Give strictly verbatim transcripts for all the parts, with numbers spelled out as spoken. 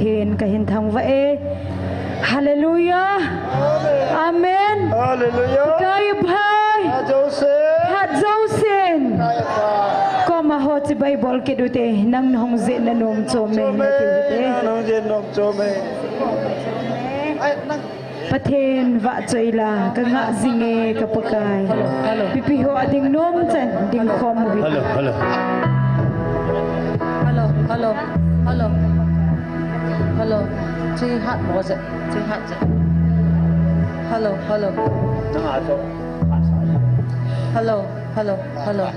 Hin kahin thangvah e. Hallelujah. Amen. Hallelujah. Kaya bhai. Kaya Joseph. Kaya Joseph. Kaya bhai. Koma ho chibai bol kit ute, nang nahung jeh na nom chom e, chom e, nati ute. Nang nahung jeh nom chom e. Ai, nang. Pathen vahchoila, ka ngah jing e ka Pakai. Hello, hello. Pipi ho ading nom chan, ding khom u hi. Hello, hello. Hello, hello, hello. Hello. Chi hat bo je, chi hat je. Hello, hello. Hello, hello, hello.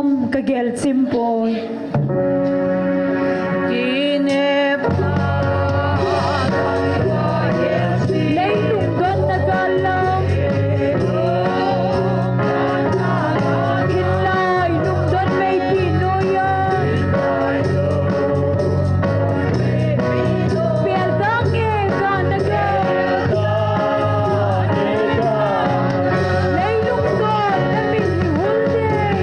Ka gel chim poi. Leilung don na gal lam. Hinlai lungdon meipi noiya. Pel dang e ka na gal. Leilung don na min hi hul ding.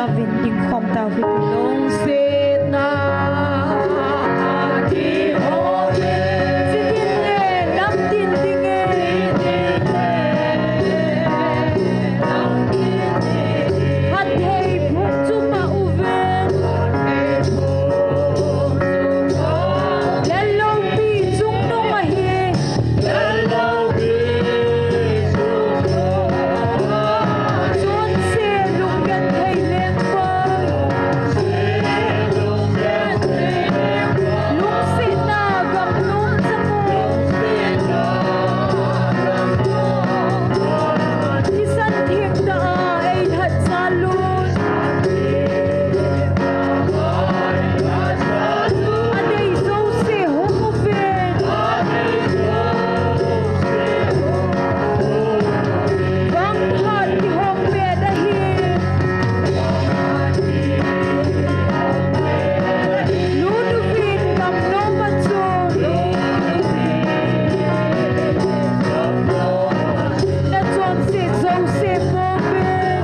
Vin ding khom tau hiti. Lungsetna a kihou e. Sitin e, namtin ding e. Hathei phung chu ma uve. Lel loupi chungnung ahi. Chonse lunggenthei lengpa. Lungsetna gamnom chang u. Thisan theng tah a eilhat jal un. Adei jouse hung uve. Vangphat kihong pet ahi. Lut uvin gamnom a chu. Na chonset jouse pouvin.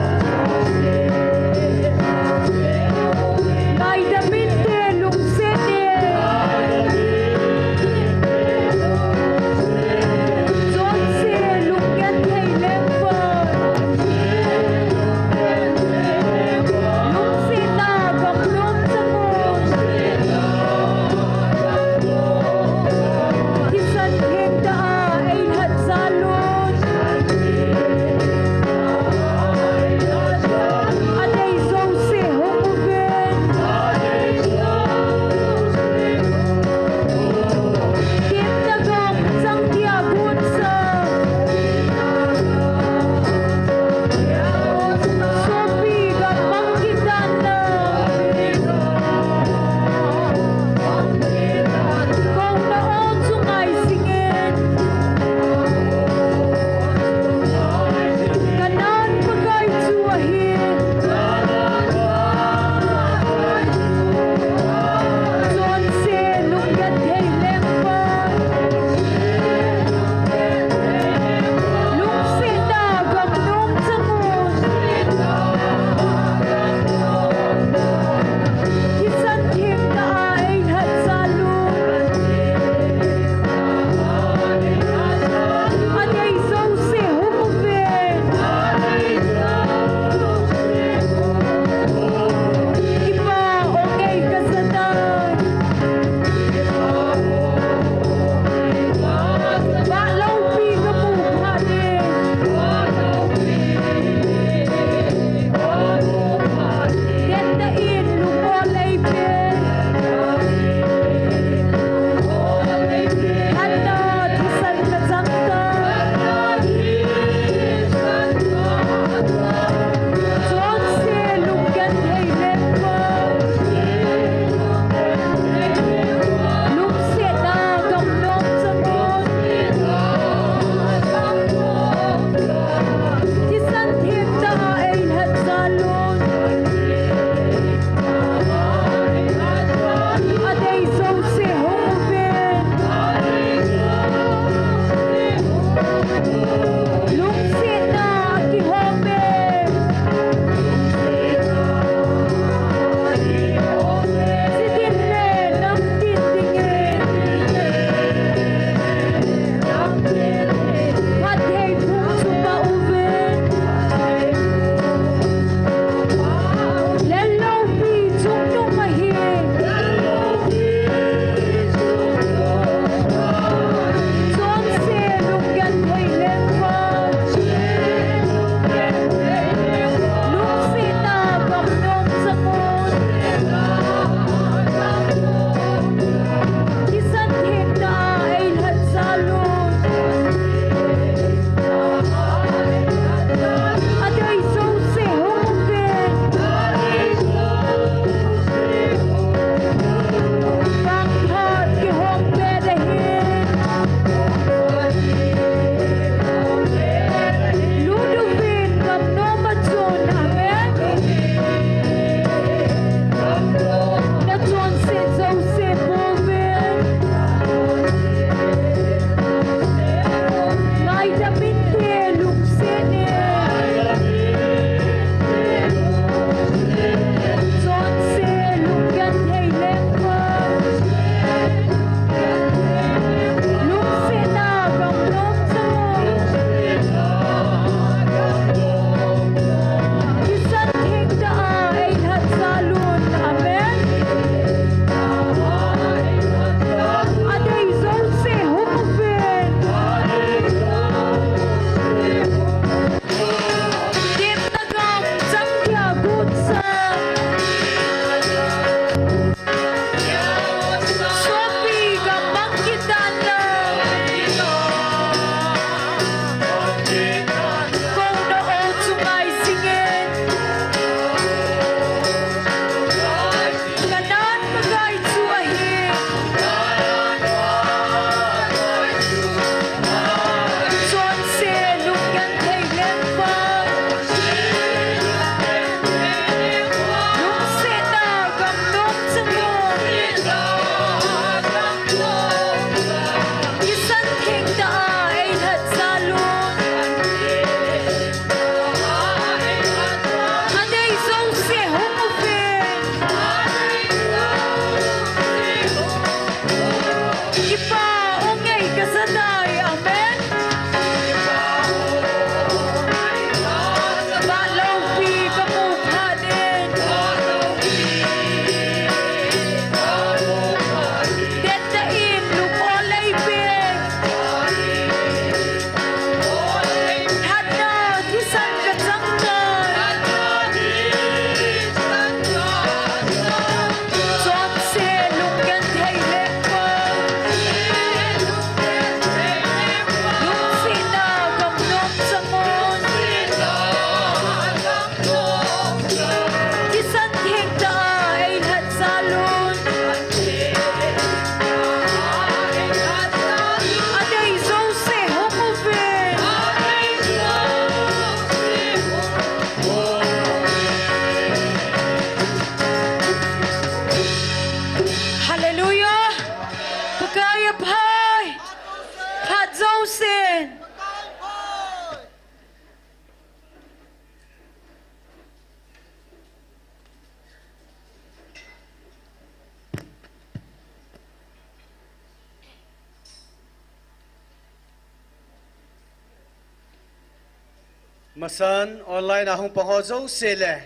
Masan online a hung pang ho jouse le,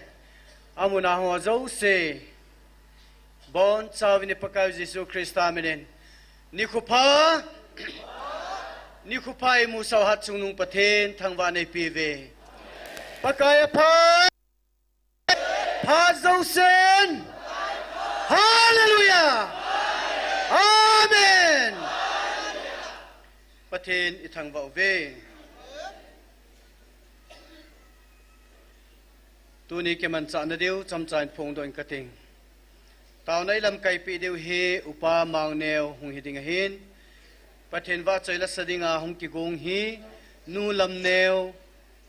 amun a hung ho jouse, bonchauvin i Pakaiu Jesu Christa minin, nikho pha, nikho pha imusau hatchungnung Pathen thangvah neipeuve. Pakai apha, pha jousen. Hallelujah. Amen. Pathen ithangvah uve. Tuni kimanchahna diu chomcha in phongdoh inge kati. Taona ilamkaipeh diu hi Upa Mangneo hung hiding ahin, Pathen vahchoi lasa dinga hung kigong hi Nu Lamneo,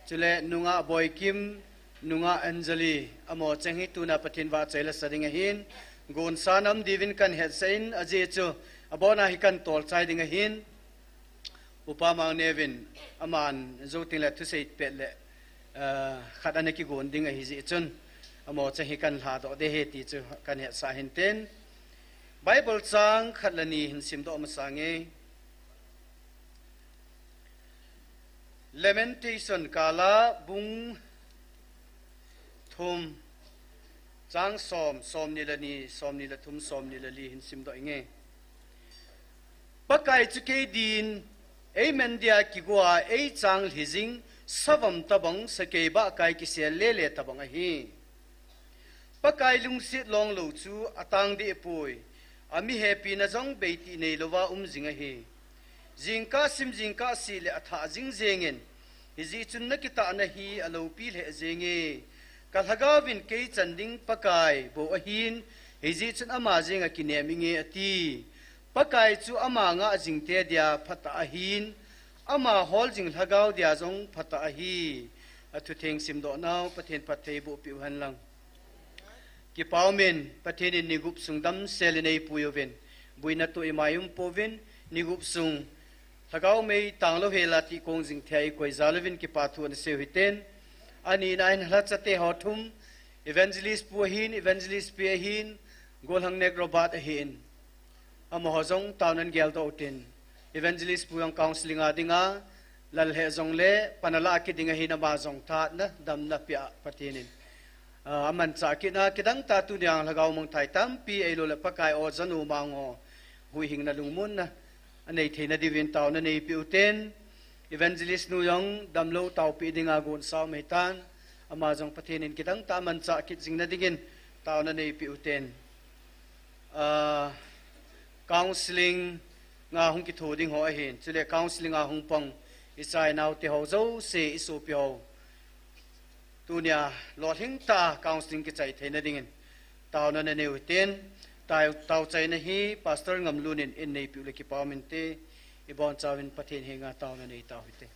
chule Nungah Boikim, Nungah Anjali, amaho cheng hi tuna Pathen vahchoi lasa ding ahin, gonsa nam diuvin kahin hetsah in, ajeh chu abona hi kahin tolchai ding ahin, Upa Mangneovin aman jou tengle thusei pet le khat ana kigon ding ahijeh chun, amaho cheng hi kahin lhadoh ding ahi ti chu kahin hetsah ahin tin, Bible chang khat le ni hin simdoh masa inge. Lamentation kala bung thum, chang som, somni le ni, somni le thum, somni le li hin simdoh inge. Pakai chu kei din eiman dia kigoa eichang lhi jing, savam tobang, sakeibahkai kisel lele tobang ahi. Pakai lungset longlou chu atang dehpoi, ami hepina jong beitih neilouva um jing ahi. Jingkah sim jingkah seh le athah jing jengin, hijeh chun nakitahna hi aloupi lheh jenge. Kalhagaovin kei chan ding Pakai bou ahin, hijeh chun ama jenga kinem inge ati. Pakai chu ama ngah jingte dia phatah ahin, ama hol jing lhagao dia jong phatah ahi. Athutheng simdoh nau Pathen phatthei boh peh u hen lang. Kipah umin, Pathen in ni gup sung damsel in eipui uvin, buina toh imai umpouvin, ni gup sung lhagao mei tanglou hela tihkong jing thei a eikoi jal uvin kipa thu ana sei u hiten. Ani na in lhachate ho thum, Evangelist pu ahin, Evangelist pi ahin, Golhang Nek Robert ahin. Amaho jong taona in geldoh utin, Evangelist pu jong counselling a dinga lal heh jongle pan ala kit ding ahin, ama jong thahatna damna pia Pathen in amanchah kit a, kidang tah tunia lhagao mangthai tampi eilou le Pakai o janu mangho huhhingna lungmonna anei theina diuvin taona neipeh uten, Evangelist nu jong damlou taopeh dinga gonsa um ahitan, ama jong Pathen in kidang tah amanchah kit jing nadingin taona neipeh uten. Counselling a hung kitho ding ho ahin, chule counselling a hung pang icha inaote ho jouse, isopi ho, tunia lolhing tah a counselling kichai theina dingin taona nanei u hiten. Tao, taochaina hi Pastor Ngamlun in einneipiu le kipah umin te, ibonchauvin Pathen henga taona neitau hite.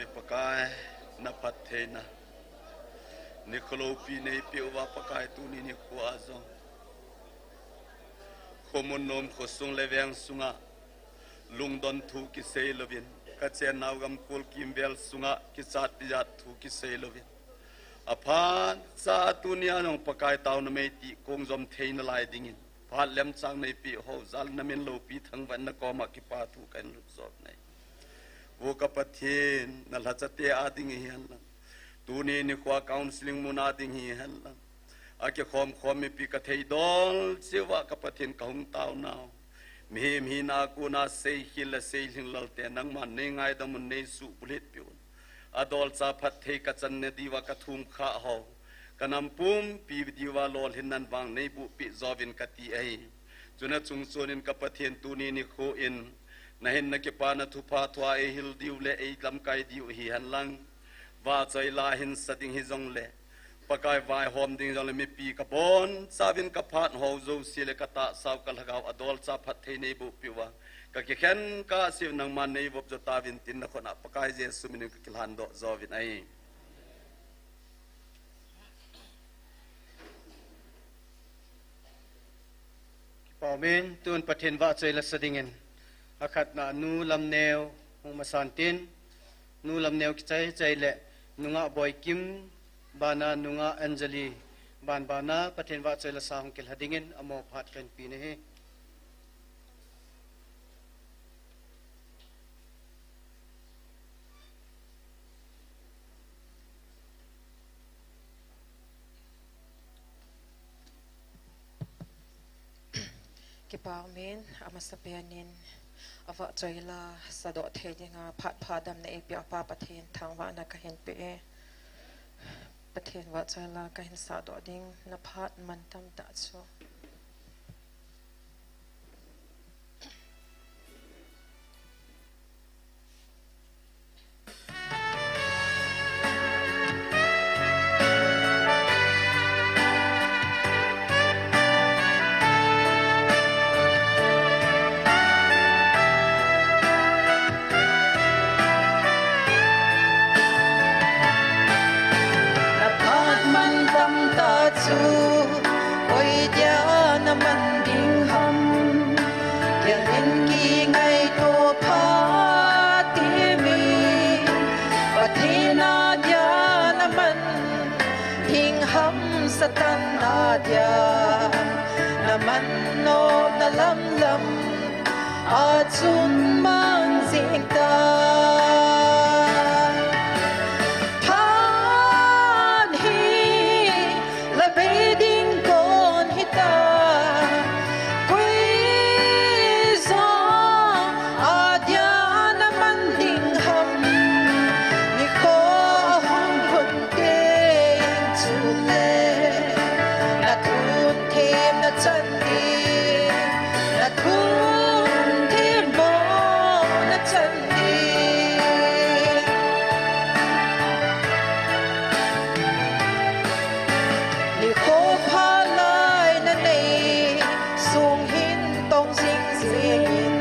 Pakai, na phattheina nikho loupi neipeh uva Pakai, tuni nikho a jong khomun nom khosung le veng sunga lungdon thu kisei louvin, kachennau gamkol kimvel sunga kichat tijat thu kisei louvin, aphatcha tunia jong Pakai taona meitih kong jom theina lai dingin phat lemchang neipeh ho jal namin loupi thangvahna koma kipathu kahin lut jop e. Vo ka Pathen, na lhachate a ding hihen lang, tuni nikho a counseling mun a ding hihen lang, akikhom khom mipi kathei dol cheh uva ka Pathen kahung taonau, mihem hina a kona seikhel le seilhing lalte nangman neingaidam un, neisuh bulhit peh un. Adolcha phatthei kachanna diuva kathum khah ho, kanam pumpi diuva lolhinnan vang neiboh peh jouvin kati ahi. Chuna chungchon in ka Pathen, tuni nikho in nahin nakipana thupha thua eihil diu le eilamkai diu hihen lang, vahchoi la hinsa ding hijongle, Pakai vaihom ding jongle, mipi kabonchauvin kaphat ho jouse le katahsau kalhagao adolcha phatthei neiboh peh uva kakikhen kahseu nangman neivop jo tauvin tin nakhut a Pakai Jesu minin kakilhan doh jouvin ahi. Kipah umin, tun Pathen vahchoi la sa dingin akhatna Nu Lamneo hung masan tin, Nu Lamneo kichai chai le nungah Boikim bana nungah Anjali ban bana Pathen vahchoi la sa hung kilha dingin amo phat kahin pe nahi. Kipah umin, amasapen in avahchoi la sadoh thei dinga phat pha damna eipeh Pa Pathen thangvahna kahin pe e. Pathen vahchoi la kahin sadoh ding na phat mantam tah chu. Na phat mantam tah chu, koi dia na man ding ham? Kiang in kingaito phat temin, Pathen a dia na man ding ham? Satan a dia na man nopna lam lam a chun mang jing ta. Phat hi la bei ding kon hita, koi jong a dia na man ding ham? Nikho ahung lhun teng chule na thun them na chan ding, na thun them bou na chan ding. Nikho phalai na nei sung hin tong jing jing in,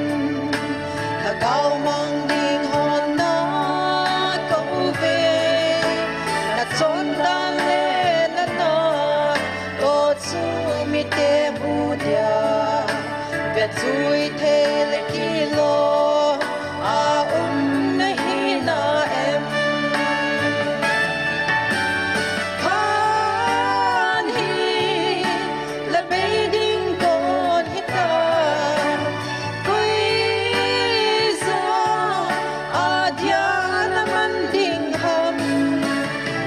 lhagao mang ding hon na kou ve. Na chondan le na natto chu mite mu dia vet jui thei le kilom a um na hi na em? Phat hi la bei ding kon hita, koi jong a dia na man ding ham?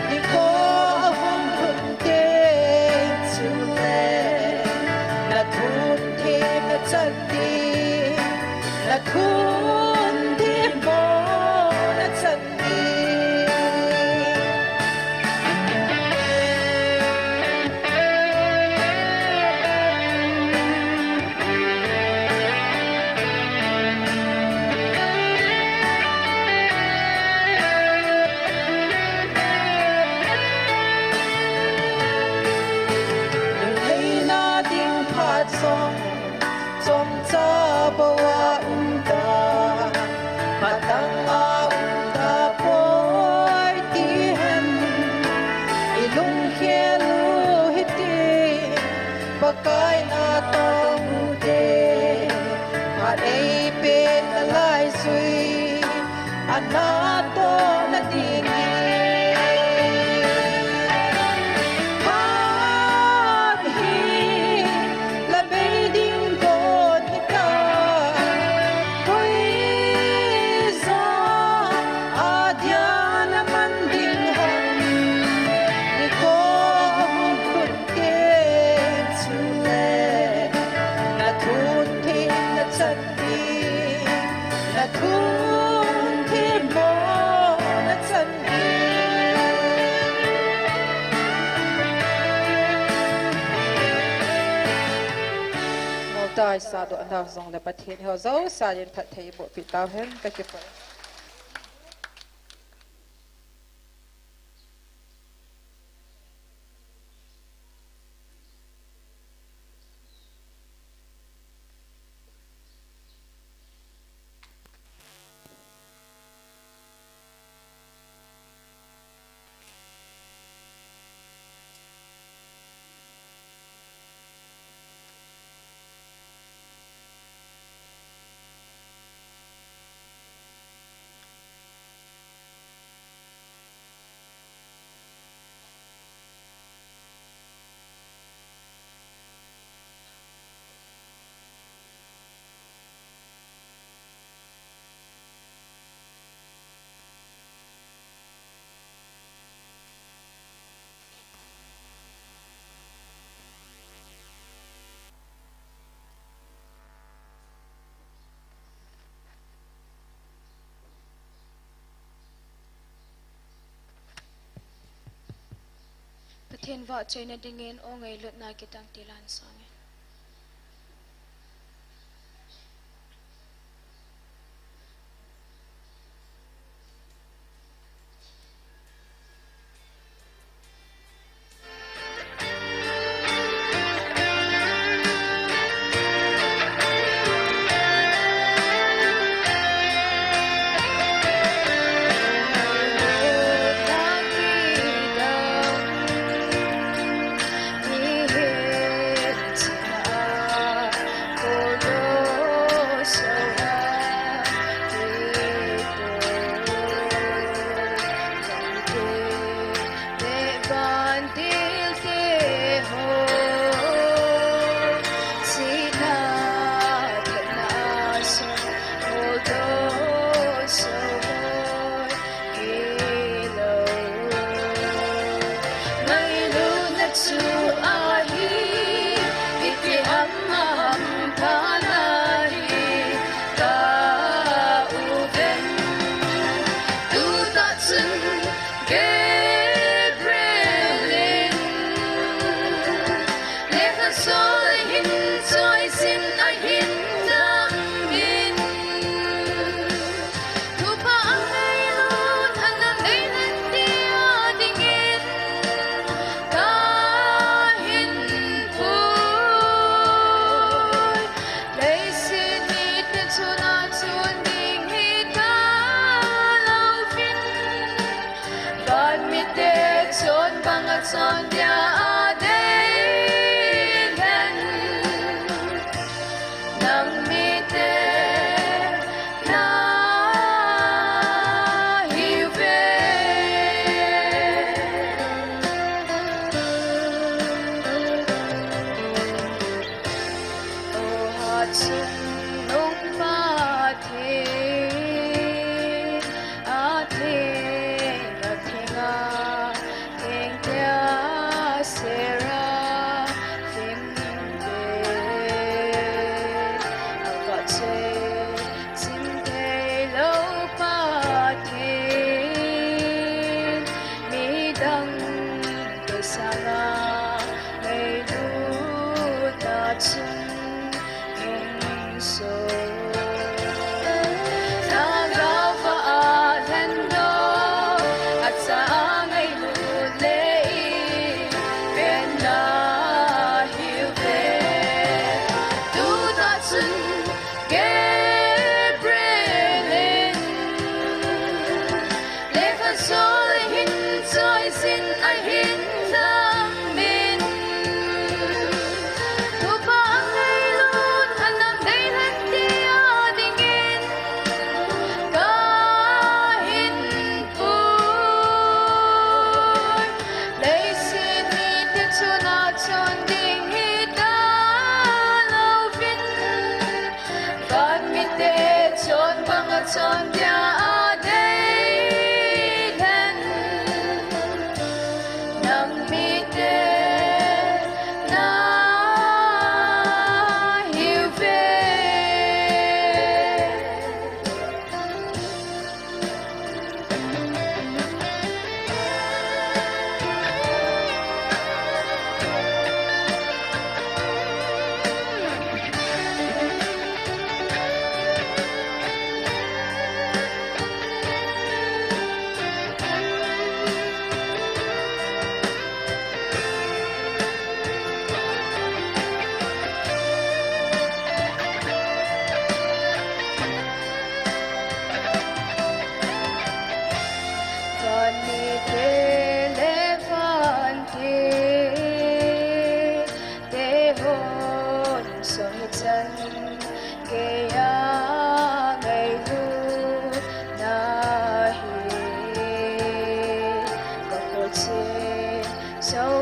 Nikho ahung lhun teng chule na thun them na chan ding, Pakai na tong u te, a ei pe na lai sui, a na to na ding e. Phat hi la bei ding ko ni ta, koi za a dia na man ding ham, ni ko khut Motai sa doh na jong le Pathen ho jo sa yin phatthei boh pi tau hen, ka kipah. Pathen vahchoina dingin o ngailutna kidang tilan sangin. Ngailut na chu ahi, iti ham a hampha na hi ka u ven. Tutah chun Gabriel in lekha sol ahin choisin ahin dam in. Thupha a ngailut a na nei hen tia dingin ka hin pui. Leiset mite chun a chun ding hi ta lo vin. Van mite chun bang a chon dia a dei hen. Nang mite na hiu ve. O ha chun nung Pathen, a theng, a theng a, theng tia Seraphim te, a vahchoi chim thei lo Pathen, midang te sanga ngailut na chun nung so. Na galva a lhen doh, a cha a ngailut le i pen na hiu ve. Tutah chun Gabriel in lekha sol ahin choisin ahin dam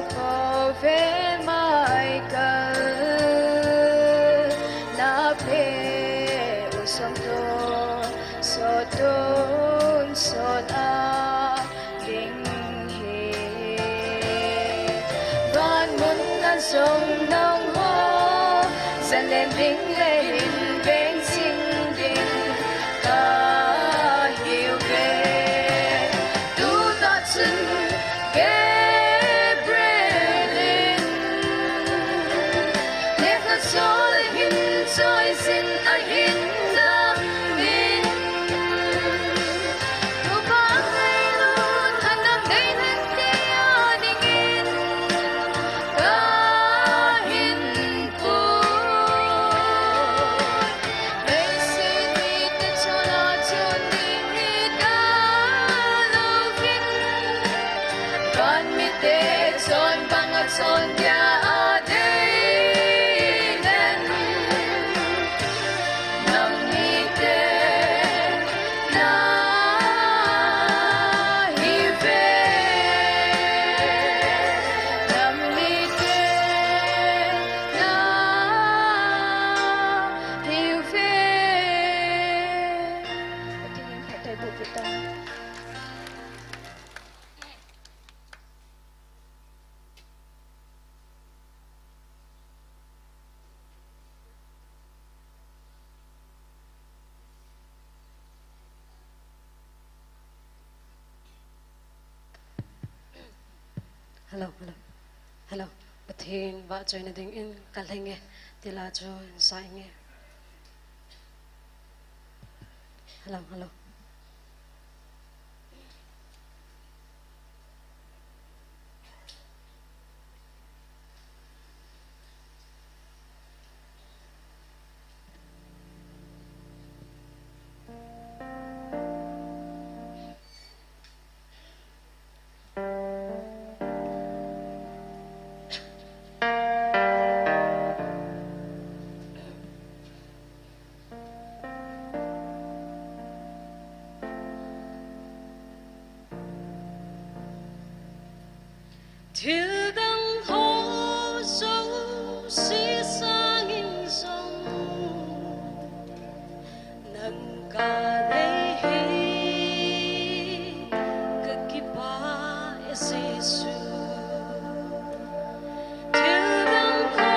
Kove mai kal na pe u song to so ton so ta ding hi. Van mun na song nong ho zalen ding le hin beng sing ding ka hiu ve. Tu ta chun Gabriel in lekha chol hin choi sin a hin dam in. Tu pa hai lun a dam dei nan tia ding in ka hin Hello, hello. Hello. Pathen vahchoina dingin kalhing e, tila chu insa inge. Hello, hello. Thil dang ho jouse sangin jong nang ka nei hi ka kipah e Jesu. Thil dang ho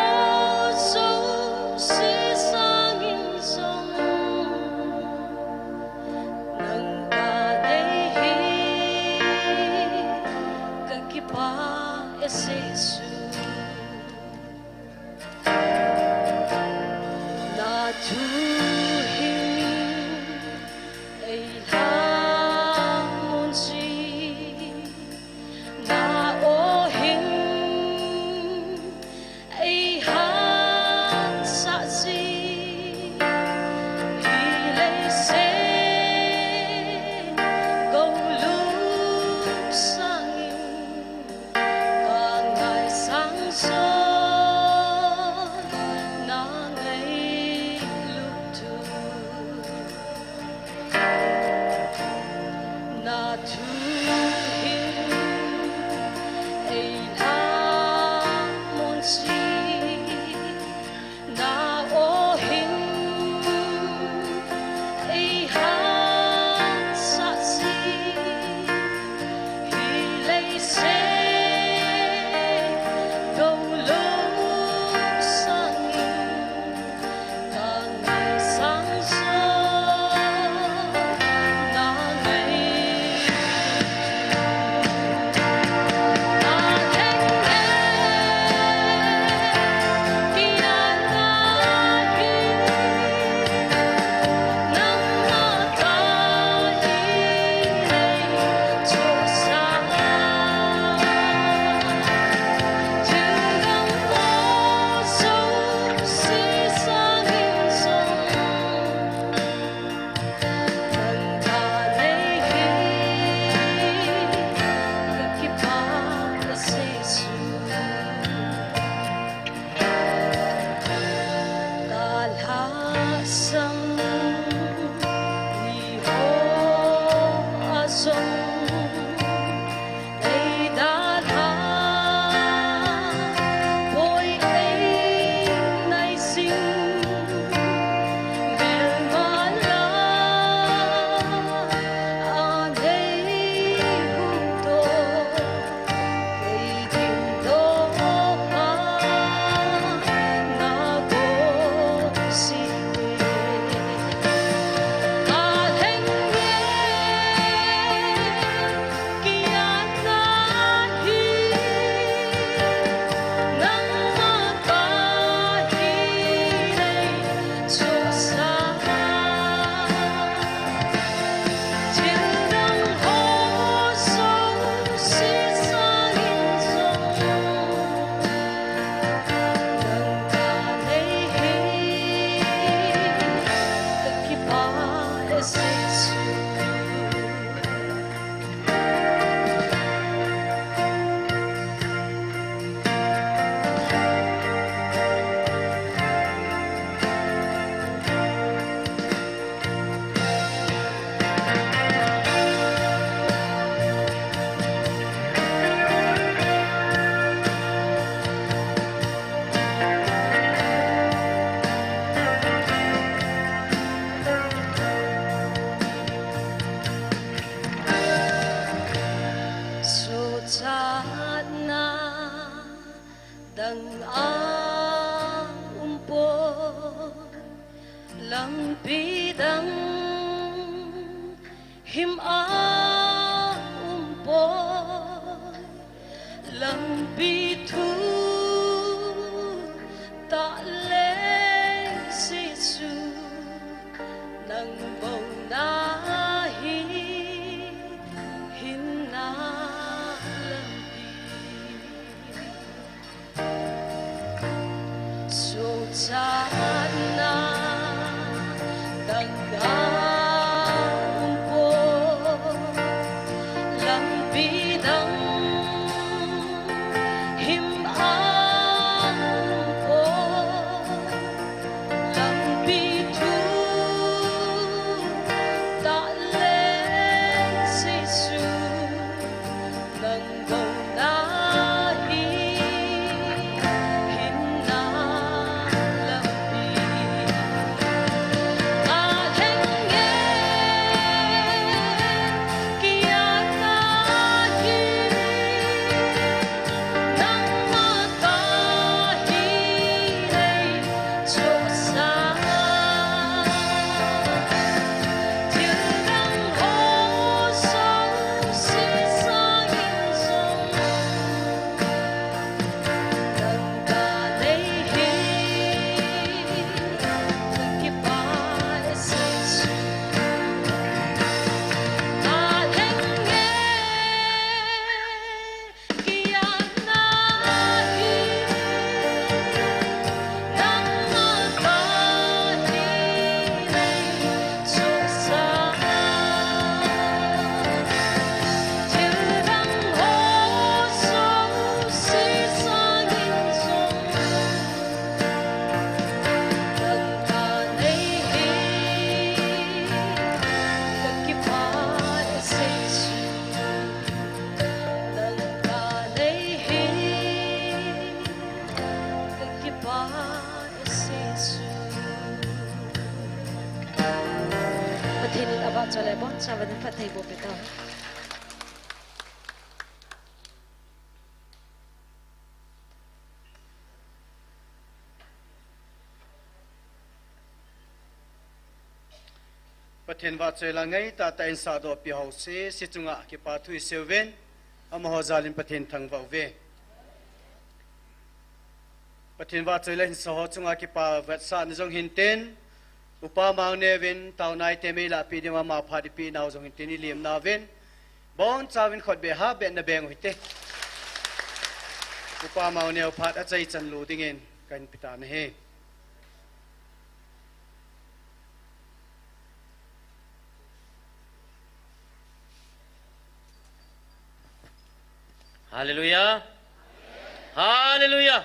jouse sangin jong nang ka nei hi ka kipah e Jesu. Na thu hin ei lhamon ji, na aw hin ei hansah ji, hi leiset goluk sangin ka ngaisang. Dang a um poi, lampi dang him a um poi, lampi thu tah le Jesu, nang bou na hi hinna lampi. Sochatna dang a um poi, lampi dang him a um poi, lampi thu tah le Jesu, nang bou na hi hinna lampi. A lheng e, kiatna hi nangma ta hi lei. Pathen in avahchoi le abonchauvin phattheiboh peh tauhen. Pathen vahchoi la ngaitah tah in sahdoh peh ho jouse, hiche chunga kipathu iseiuvin, amaho jal in Pathen thangvah uve. Pathen vahchoi le hinsah ho chunga kipa vetsahna jong hintin, Upa Maoneo vin taona ite meilahpeh dinga ama phat ipeh nau jong hintin, ilim nauvin, bonchauvin khutbeh habeh in nabeng u hite. Upa Maoneo phat achaichan lou dingin kahin petan ahi. Hallelujah. Hallelujah.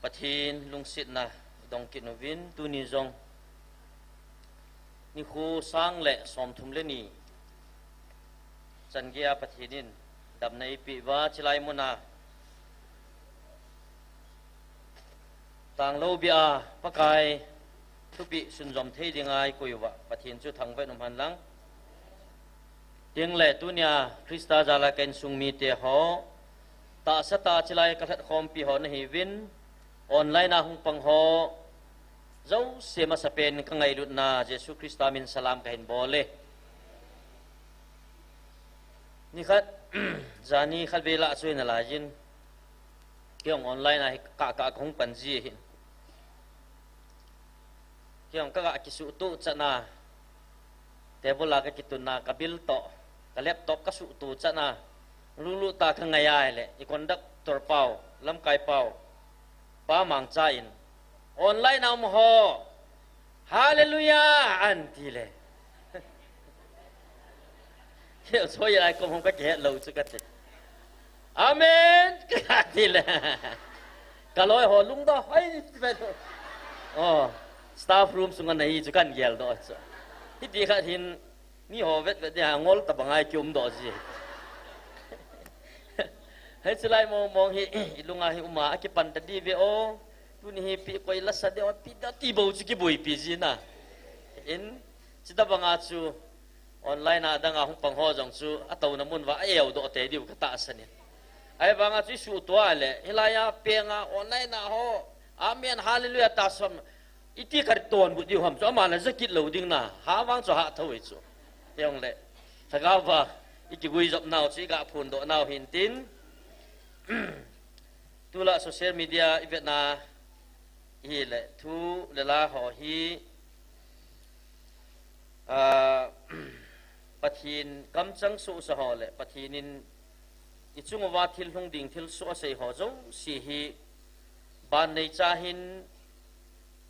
Pathen lungsetna idong kit uvin, tuni jong nikho sang le somthum le ni chan geiya Pathen in damna eipeh uva, chulai muna Tangloubia Pakai thupeh sunjom thei dinga eikoi uva Pathen chu thangvah in umhen lang. Tin le tunia Christa jala ka insung mite ho, tahsa tah chulai kalhatkhompi ho nahiuvin, online a hung pang ho jouse masapen kangailutna Jesu Christa min salam kahin bol e. Nikhat, jani khatvei lah chu hinalaiyin, kei jong online a hi kaka kahung pan ji ahin. Kei jong kaga kisuhtoh chatna, table a kakituna, kabil toh, kalaptop kasuhtoh chatna, lulu tah kangai ahile, i conductor pau, lamkai pau, Pa Mangcha in, online a um ho, Hallelujah, ahin tile. Kei jong choi lai kom hung kakihet lou chu kati. Amen, kati le. Kaloi ho lungdoh hoi vet. Oh, staff room sunga nahi chu kahin geldoh chu. Hiti khat hin, miho vetvet dia ngol tabang a kiumdoh ji. Hiche lai mong mong hi, ilunga hi uma, akipan tadiu ve o. Tuni hi ipi koi lasa deu, ipi deu ti bou chu kiboipi jin ahi. Chutabanga chu online a adanga hung pang ho jong chu atouna mun uva a-eudoh tei diu katahsan in. Ahivanga chu isuhtoh le, hilaiya penga online a ho, amen, hallelujah, tahsa, iti katonbut diu ham chu, ama la jakit lou ding na, ha vang chu ha tho e chu. Hijongle, lhagao va, ikiguijop nau chu, iga phondoh nau hintin. Tulai social media ivetna hile, thu le la ho hi, ah, Pathen kamchang sohsa ho le, Pathen in ichung uva thil lhung ding thilsoh asei ho jouse hi, ban neicha hin,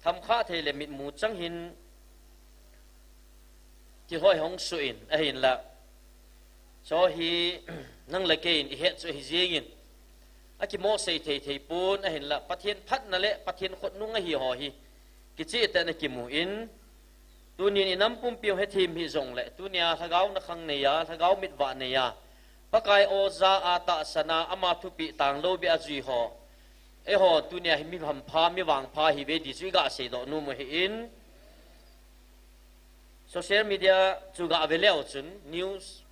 thamkha thei le mitmu chang hin, thil hoi hung suh in, ahinla, chu hi, nang le kei in ihet chu ahi jengin, akimo sei thei thei pon, ahinla, Pathen phatna le Pathen khutnung ahi ho hi, kicheh tah in akimu in, tunin inam pumpi hung hethem hih jongle, tunia lhagao nakhang neiya, lhagao mitvah neiya, Pakai oja a tahsan a, ama thupeh tanglou beh a jui ho, eiho tunia hi mi hampha, mi vangpha ihiuve ti chu iga seidoh nom u ahin, social media chu gave leu chun, news,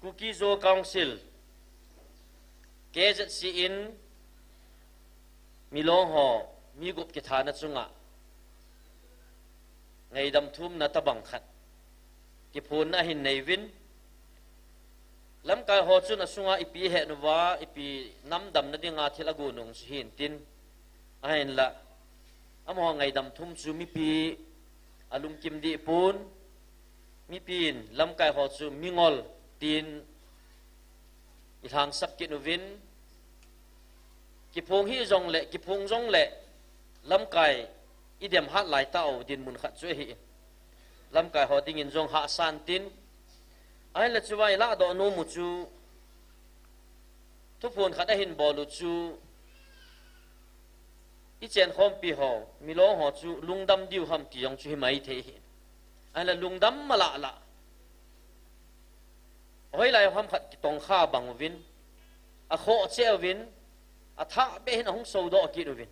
Kuki-Zo Council, K Z C in, Milong ho, mi gup kithana chunga, ngaidam thumna tabang khat, kiphonna ahin nei uvin, lamkai ho chun asunga ipi ahet uva, ipi namdamna dinga thil agon u chu hintin, ahinla, amaho ngaidam thum chu mipi alungkim deh pon, mipin lamkai ho chu mingol tin ilhangsap kit uvin, kiphong hih jongle, kiphong jongle, lamkai idem hat lai tau dinmun khat chu ahin, lamkai ho dingin jong hahsan tin, ahinla chuvang ilahdoh nom u chu, thuphon khat ahin bol u chu, ichenkhompi ho, Milong ho chu lungdam diu ham ti jong chu himai thei ahin, ahinla lungdam malahlah, hoilai ham khat kitongkha bang uvin, akhoh cheh uvin, athah beh hin ahung sodoh kit uvin,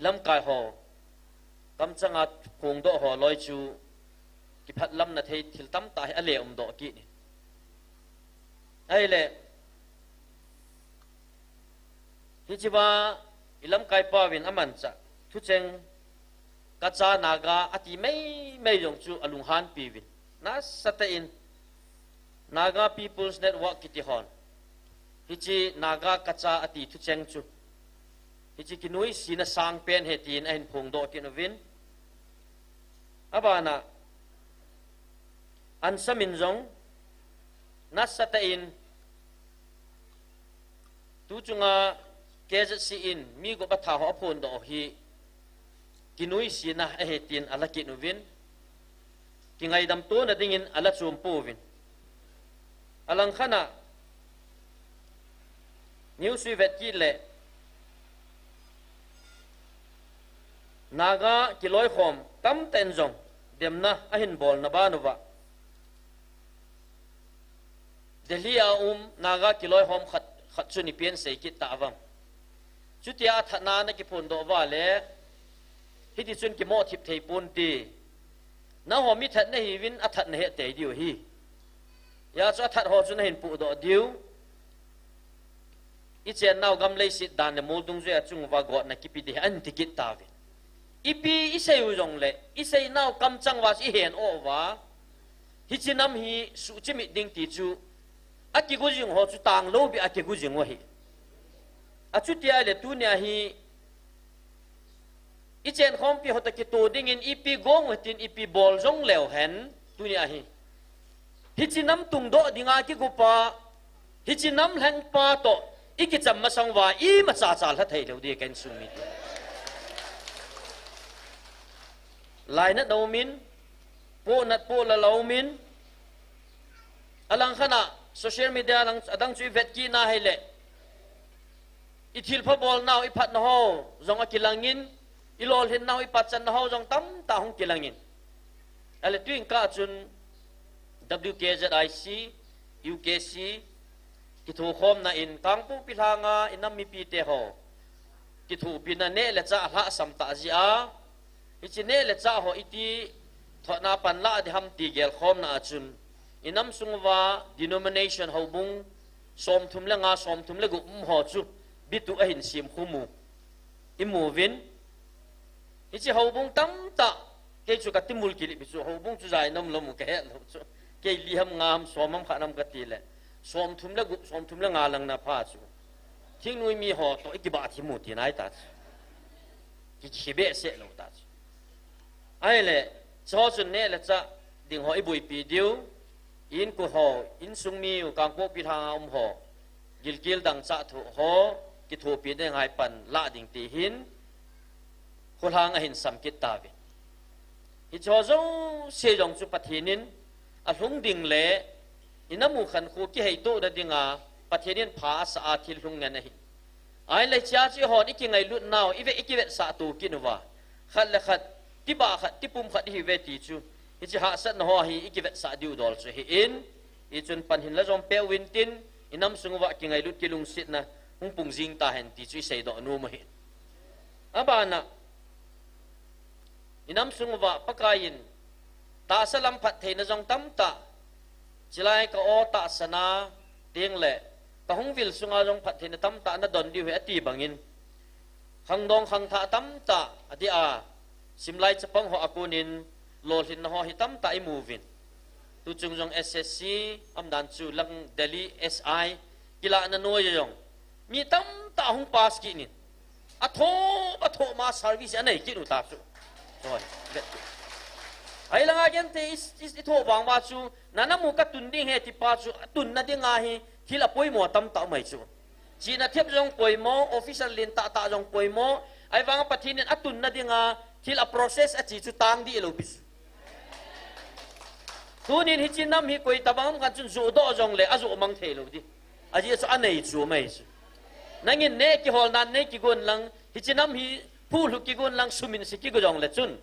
lamkai ho kamchanga phongdoh ho loi chu, kiphatlamna thei thil tamtah hi ale umdoh kit in, ahile, hichea ilamkaipauvin amanchah thucheng, Kacha Naga ati meimei jong chu alunghanpi uvin, nasatah in, Naga People's Network kiti hon, hiche Naga Kacha ati thucheng chu, hiche kinuisatna sangpen ahi tin ahin phongdoh kit uvin, abana, Ansa min jong, nasatah in, tuchunga K Z C in mi gup atha ho aphondoh hi, kinuisatna ahi tin ala kit uvin, kingaidam tona dingin ala chom pouvin, alangkhat a, news ivet kit le, Naga kiloikhom tamtah in jong demna ahin bolna ban uva, Delhi a um Naga kiloikhom khat, khat chun ipi asei kit tauvam, chutia athatna ana kiphondoh uva le, hitichun kimothip thei ponte, nangho mithat nahiuvin athat nahet tei diu ahi, hijeh chun athat ho chu nahin pohdoh diu, ichennau gam leiset dan le mol dungjuia chung uva gotna kipe ding ahi, ahin ti kit tauvin, ipi isei u jongle, iseinau kamchang uva chu ihen o uva, hiche nam hi suhchimit ding ti chu, akigo jing ho chu tanglou beh a kigo jing u ahi, achutia le tunia hi, ichenkhompi ho toh kitoh dingin ipi gong u hitin, ipi bol jongleu hen, tunia hi, hiche nam tungdoh dinga kigopa, hiche nam lhengpa toh ikicham masang uva imacha cha lha theilou ding kahin sumil e. Lainat aumin, pohnat pohlal aumin, alangkhat a social media lang adang chu ivet kit na hile, ithilpha bolnau, iphatnau ho jong akilangin, ilolhinnau, ipatchan nau ho jong tamtah hung kilangin, ahile tuin kah chun W K Z I C, U K C kithokhomna in Kangpokpi lhanga inam mipite ho kithopina neh le chah alhahsam tah jeh a, hiche neh le chah ho iti thotna pan lah ding ham ti gelkhomna a chun, i nam sung uva denomination houbung somthum le nga, somthum le gup um ho chu bitu ahin sem khum u i mu uvin. Hiche houbung tamtah, kei chu ka timul kilip chu, houbung chu jai nom lom ka het lou chu. Kei li ham, nga ham, som ham, khat ham ka ti le, somthum le gup, somthum le nga lang na pha chu, thingnoi mi ho toh i kibah thim u ti nai ta chu. Ki, ki behseh lou ta chu. Ahile, chu ho chun neh le chah ding ho i boipi diu, i inko ho, insung mi u, Kangpokpi lhang a um ho, gilkel dangchah thoh ho, kithopi ding ngai pan lah ding ti hin, kholhang ahin sam kit tauvin. Hiche ho jouse jong chu Pathen in alhung ding le, i nam u khankho kiheitohna dinga Pathen in pha asah a thil lhung ngen ahi. Ahile hichea chu eihon i kingailut nau, i ve, i kivetsah to kit uva, khat le khat, tibah khat, tipum khat ihi uve ti chu, hiche hahsatna ho hi i kivetsah diu dol chu ahin, i chun pan hin la jong pe uvin tin, i nam sung uva kingailut kilungsetna hung pung jing tahen ti chu i seidoh nom ahi. Abana, i nam sung uva Pakai in tahsa lam phattheina jong tamtah, chulai ka aw tahsana ding le ka hung vil sunga jong phattheina tamtah na don diu ahi ati bangin, khangdong khangthah tamtah adeh a, simlai chapang ho a konin lolhinna ho hi tamtah i mu uvin. Tuchung jong S S C, aumdan chu lang Delhi S I, kilahna noi a jong mi tamtah hung pass kit in, athom, athom a service anei kit u ta chu. Hoi, vet u. Ahilanga gente i, i, i thoh vang uva chu, na nam u ka tun ding ahi ti pa chu, atunna dinga hi thil apoimo tamtah um ahi chu. Chihna thep jong poimo, officer lentah tah jong poimo, ahivanga Pathen in atunna dinga thil a process ache chu tang dih lou pi chu. Tunin hiche nam hi koi tabang ham khat chun johdoh jongle ajoh mang thei lou ding. Ajeh chu anei chu um ahi chu. Nangin neh kihol nan nei kigon lang, hiche nam hi phuhlhu kigon lang, sumin se kigo jongle chun,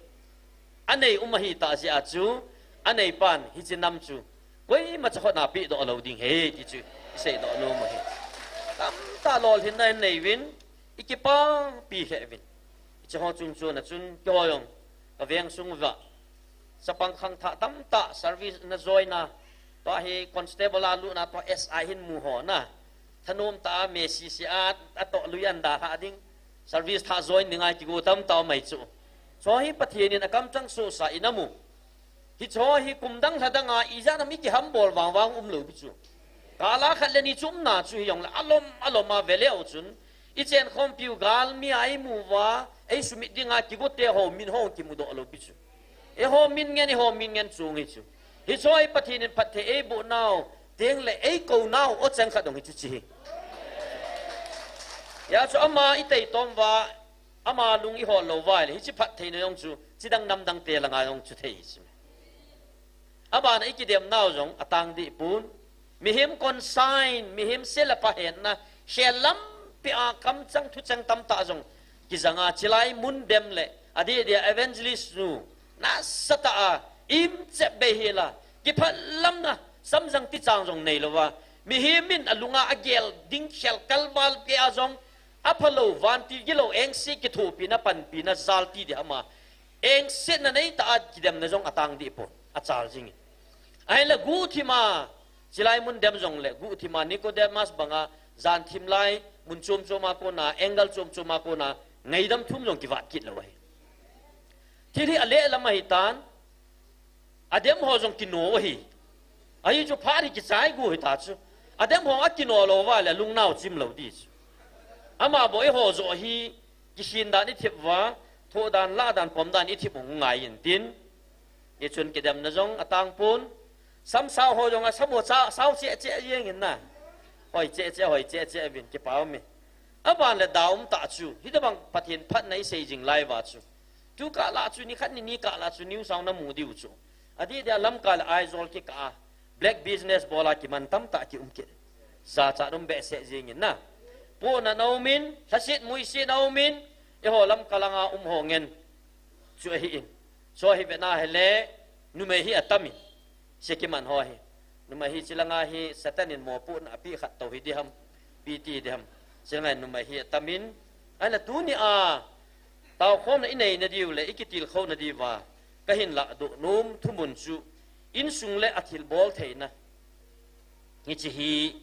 anei um ahi tah jeh a chu, anei pan hiche nam chu koima chahotna pehdoh lou ding ahi ti chu i seidoh nom ahi. Tamtah lolhinna in nei uvin, i kipapi lheh uvin. Hiche ho chungchon a chun, keiho jong ka veng sung uva chapang khangthah tamtah service na join a, tua hi constable a lutna, tua S I hin mu ho na, thanom tah a, mesese a, atoh lui an dalhah ding, service thah join dinga kigo tamtah um ahi chu. Chu hi Pathen in akamchang sohsa in amu. Hiche ho hi kum dang lha danga ijat ham i kihambol vangvang um lou pi chu. Kal a khat le ni chu umna chu hijongle, alom alom a ve leu chun, i chenkhompiu galmi a i mu uva, ei sumit dinga kigote ho min ho kimudoh lou pi chu. Eiho min ngen, eiho min ngen chung hi chu. Hiche ho hi Pathen in phatthei eiboh nau, teng le eikou nau, o cheng khat dong hi chu chi hi. Hijeh chun ama i taitom uva, ama lung i hol lou uva ahile, hiche phattheina jong chu chidang namdang te langa jong chu thei hi chu. Abana i kidem nau jong atang deh pon. Mihem consign, mihem se le pha hetna, khel lampi a kamchang thucheng tamtah jong kijanga, chulai mun dem le adeh deh a evangelist nu nasatah a, imchep bei hel a, kiphalamna, samjang tichang jong neilouva, mihem in alunga agel ding khel kalval gei a jong, aphalou, vantil gilou, engse kithopina, panpina, jalti ding hama, engsetna neitah a kidemna jong atang deh pon, achal jingin. Ahinla guhthima, chulai mun dem jongle guhthima, Nicodemus banga, jan thim lai, mun chom chom a kona, angle chom chom a kona, ngaidam thum jong kivat kit lou ahi. Thil hi aleh lam ahitan, adem ho jong kino ahi. Ahi chu phat hi kichai gu hita chu. Adem ho akino lou uva le lungnau chim lou ding chu. Ama bou eiho joh hi kikhin dan i thep uva, thoh dan, lah dan, pom dan i thep u ngai in tin. Hichun kidemna jong atang pon. Samsao ho jong asam u cha, sao cheh cheh jeng in na. Hoi cheh cheh, hoi cheh cheh uvin, kipa um e. Aban le da um tah chu, hitobang Pathen phatna i sei jing lai uva chu, tu kah lah chu, nikhat ni ni kah lah chu, news a na mu diu chu. Adeh deh a Lamka le Aizawl kikah a, black business bol a kiman tamtah kium kit. Jachat um behseh jeng in na. Pohnat na um in, lhaset muiset na um in, eiho Lamka langa um ho ngen chu ahi in. Chu hi vena hile, numei hi atam in. Sia kiman ho hi. Numei hi chulanga hi Satan in mopohna apeh khat tou hi ding ham, pi ti ding ham. Chulanga numei hi atam in. Ahinla tuni a, taokhomna i neina diu le, i kitilkhouna diuva, kahin lahdoh nom thumun chu insung le athilbol theina. Hiche hi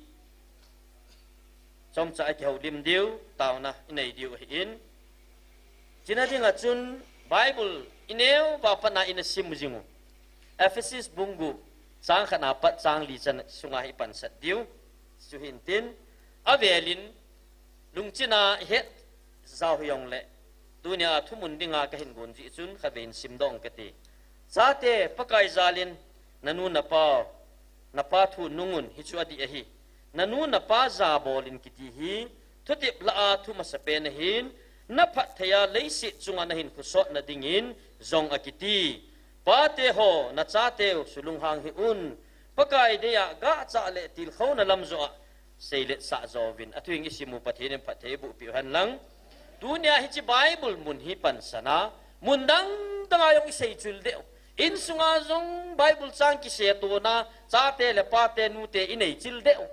chomcha a kihoulim diu taona inei diu ahin. Chuna dinga chun Bible ineo va pana ina sim jing u. Ephesus bung gup chang khatna pat chang li chan sunga hi pansat diu. Chuhin tin, avelin lungchina het jao hijongle, tunia thumun dinga kahin gon jeh chun khatvei in simdoh ing kati. Chate, Pakai jalin nanu napa, napa thu nungun, hichu adih ahi. Nanu napa jabolin kiti hi thutep lah a thumasapen ahin, naphatthei a leiset chunga nahinkho sotna dingin jong akiti. Pate ho, nachateu sulunghang hih un. Pakai deija gahcha le tilkhouna lamjoa seiletsah jouvin. Athuhing isim u Pathen in phatthei eiboh peh u hen lang. Tunia hiche Bible mun hi pansana, mun dang danga jong isei chil diu. Insunga jong Bible chang kisetona, chate le pate nute inei chil diu.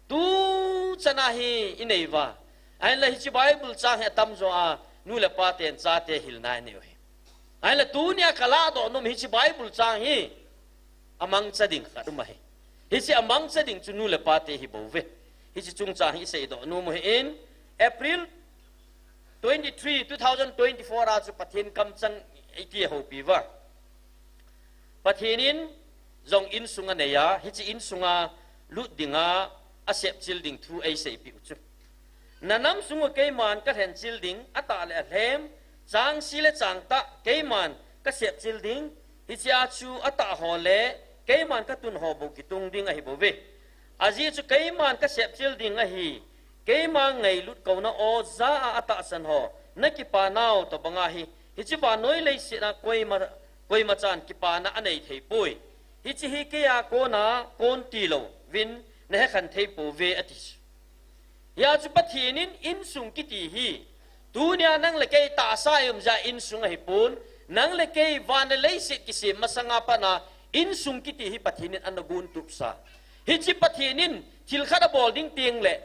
Tuchana hi inei uva. Ahinla hiche Bible chang hi atamjoa nu le paten chate hilna anei u ahi. Ahinla tunia kalahdoh nom hiche Bible chang hi amangcha ding khat um ahi. Hiche amangcha ding chu nu le pate hibouve. Hiche chungchang hi iseidoh nom u ahin, April twenty-three, two thousand twenty-four a chu Pathen kamchang eiti houpi uva. Pathen in jong insung anei a, hiche insunga lut dinga asepchil ding thu eiseipeh u chu. Nanam sung u keiman kalhenchil ding, atah le alhem, changse le changtah keiman kasepchil ding, hichea chu atah ho le keiman katun ho bou kitung ding ahibouve. Ajeh chu keiman kasepchil ding ahi, keima ngailut kouna aw ja a atahsan ho, nakipanau tobanga hi, hiche vannoi leiset a koima, koimachan kipana anei theipoi. Hiche hi keija kona kon tilouvin nahekhen theipouve ati chu. Hia chu Pathen in insung kiti hi, tunia nang le kei tahsa a ium jeh a insung ahipon, nang le kei van le leiset kisem masanga pat a insung kiti hi Pathen in ana gontupsa. Hiche Pathen in thil khat abol ding tengle,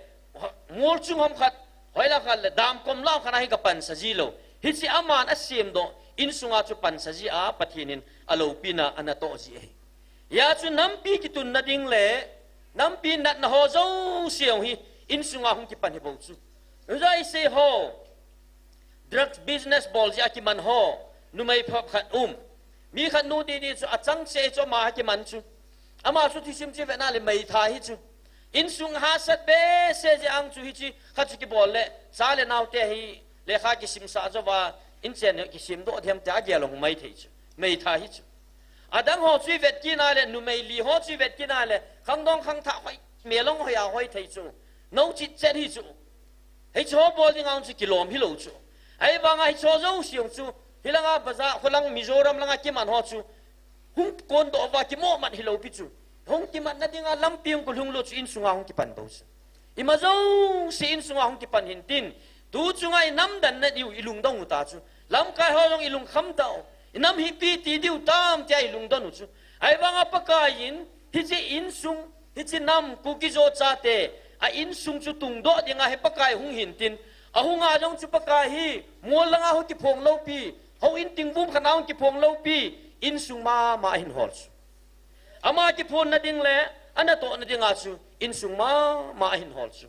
mol chung ham khat, hoilang khat le damkom lam khat a hi kapansa jilou. Hiche aman asemdoh insunga chu pansa jeh a Pathen in aloupina anatoh jeh ahi. Hia chu nampi kitunna ding le nampi natna ho jouse jong hi insunga hung kipan hibou chu. Hijeh a isei ho, drugs business bol jeh a kiman ho, numei phabep khat um. Mi khat nu didi chu achang cheh chu ama kiman chu. Ama chu thusim chu ivetna le meitha hi chu. Insung hahsat behseh jeh a chu hiche khat chu kibol le, cha le naote hi lekha kisimsah jouva, inchen kisemdoh them tia agel hung maithei chu. Meitha hi chu. Adang ho chu ivet kit a le, numei li ho chu ivet kit a le, khangdong khangthah hoi, melong hoi a hoi thei chu. Nou chitchet hi chu. Hiche ho bol dinga chu kilom hilou chu. Ahivanga hiche ho jouse jong chu, hilanga bazaar, kholang Mizoram langa kiman ho chu, hung kondoh uva kimohmat hiloupi chu. Hung kimatna dinga lampi hung kolhung lou chu insunga hung kipan bou chu. Ima jouse insunga hung kipan hintin, tu chunga inamdanna diu ilungdong u ta chu. Lamkai ho jong ilungkham tau. Inam hi ipi ti diu tam tia ilungdon u chu. Ahivanga Pakai in, hiche insung, hiche nam, Kuki-Zo chate, a insung chu tungdoh dinga hi Pakai hung hintin, ahunga jong chu Pakai hi, mol langa hung kiphong loupi, houin tingvum khat a hung kiphong loupi, insung mama ahin hol chu. Ama kiphonna ding le, anatohna dinga chu, insung mama ahin hol chu.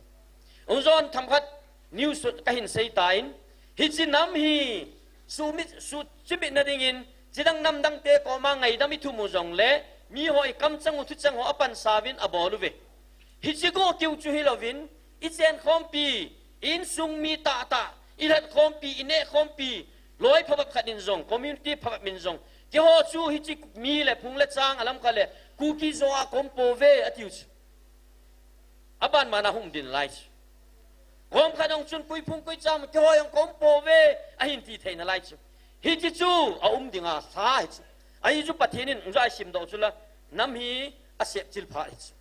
Hung jon themkhat news kahin seitan, hiche nam hi, sumit, suchimitna dingin, chidang namdangte koma ngaidam ithum u jongle, miho ikamchang u thuchang ho apansauvin abol uve. Hiche go kiu chu hilouvin, ichenkhompi, insung mi tahtah, ilhatkhompi, inehkhompi, loi phabep khat in jong, community phabep in jong, keiho chu hiche mi le phung le chang alamkha le, Kuki-Zo a kaum pouve atiu chu. Abanbana hung um ding nalai chu. Kom khat jong chun koi phung koi chang, keiho jong kaum pouve, ahin ti thei nalai chu. Hiche chu aum dinga lha hi chu. Ahi chu Pathen in, hung ja isimdoh chu la, nam hi asepchil phat hi chu.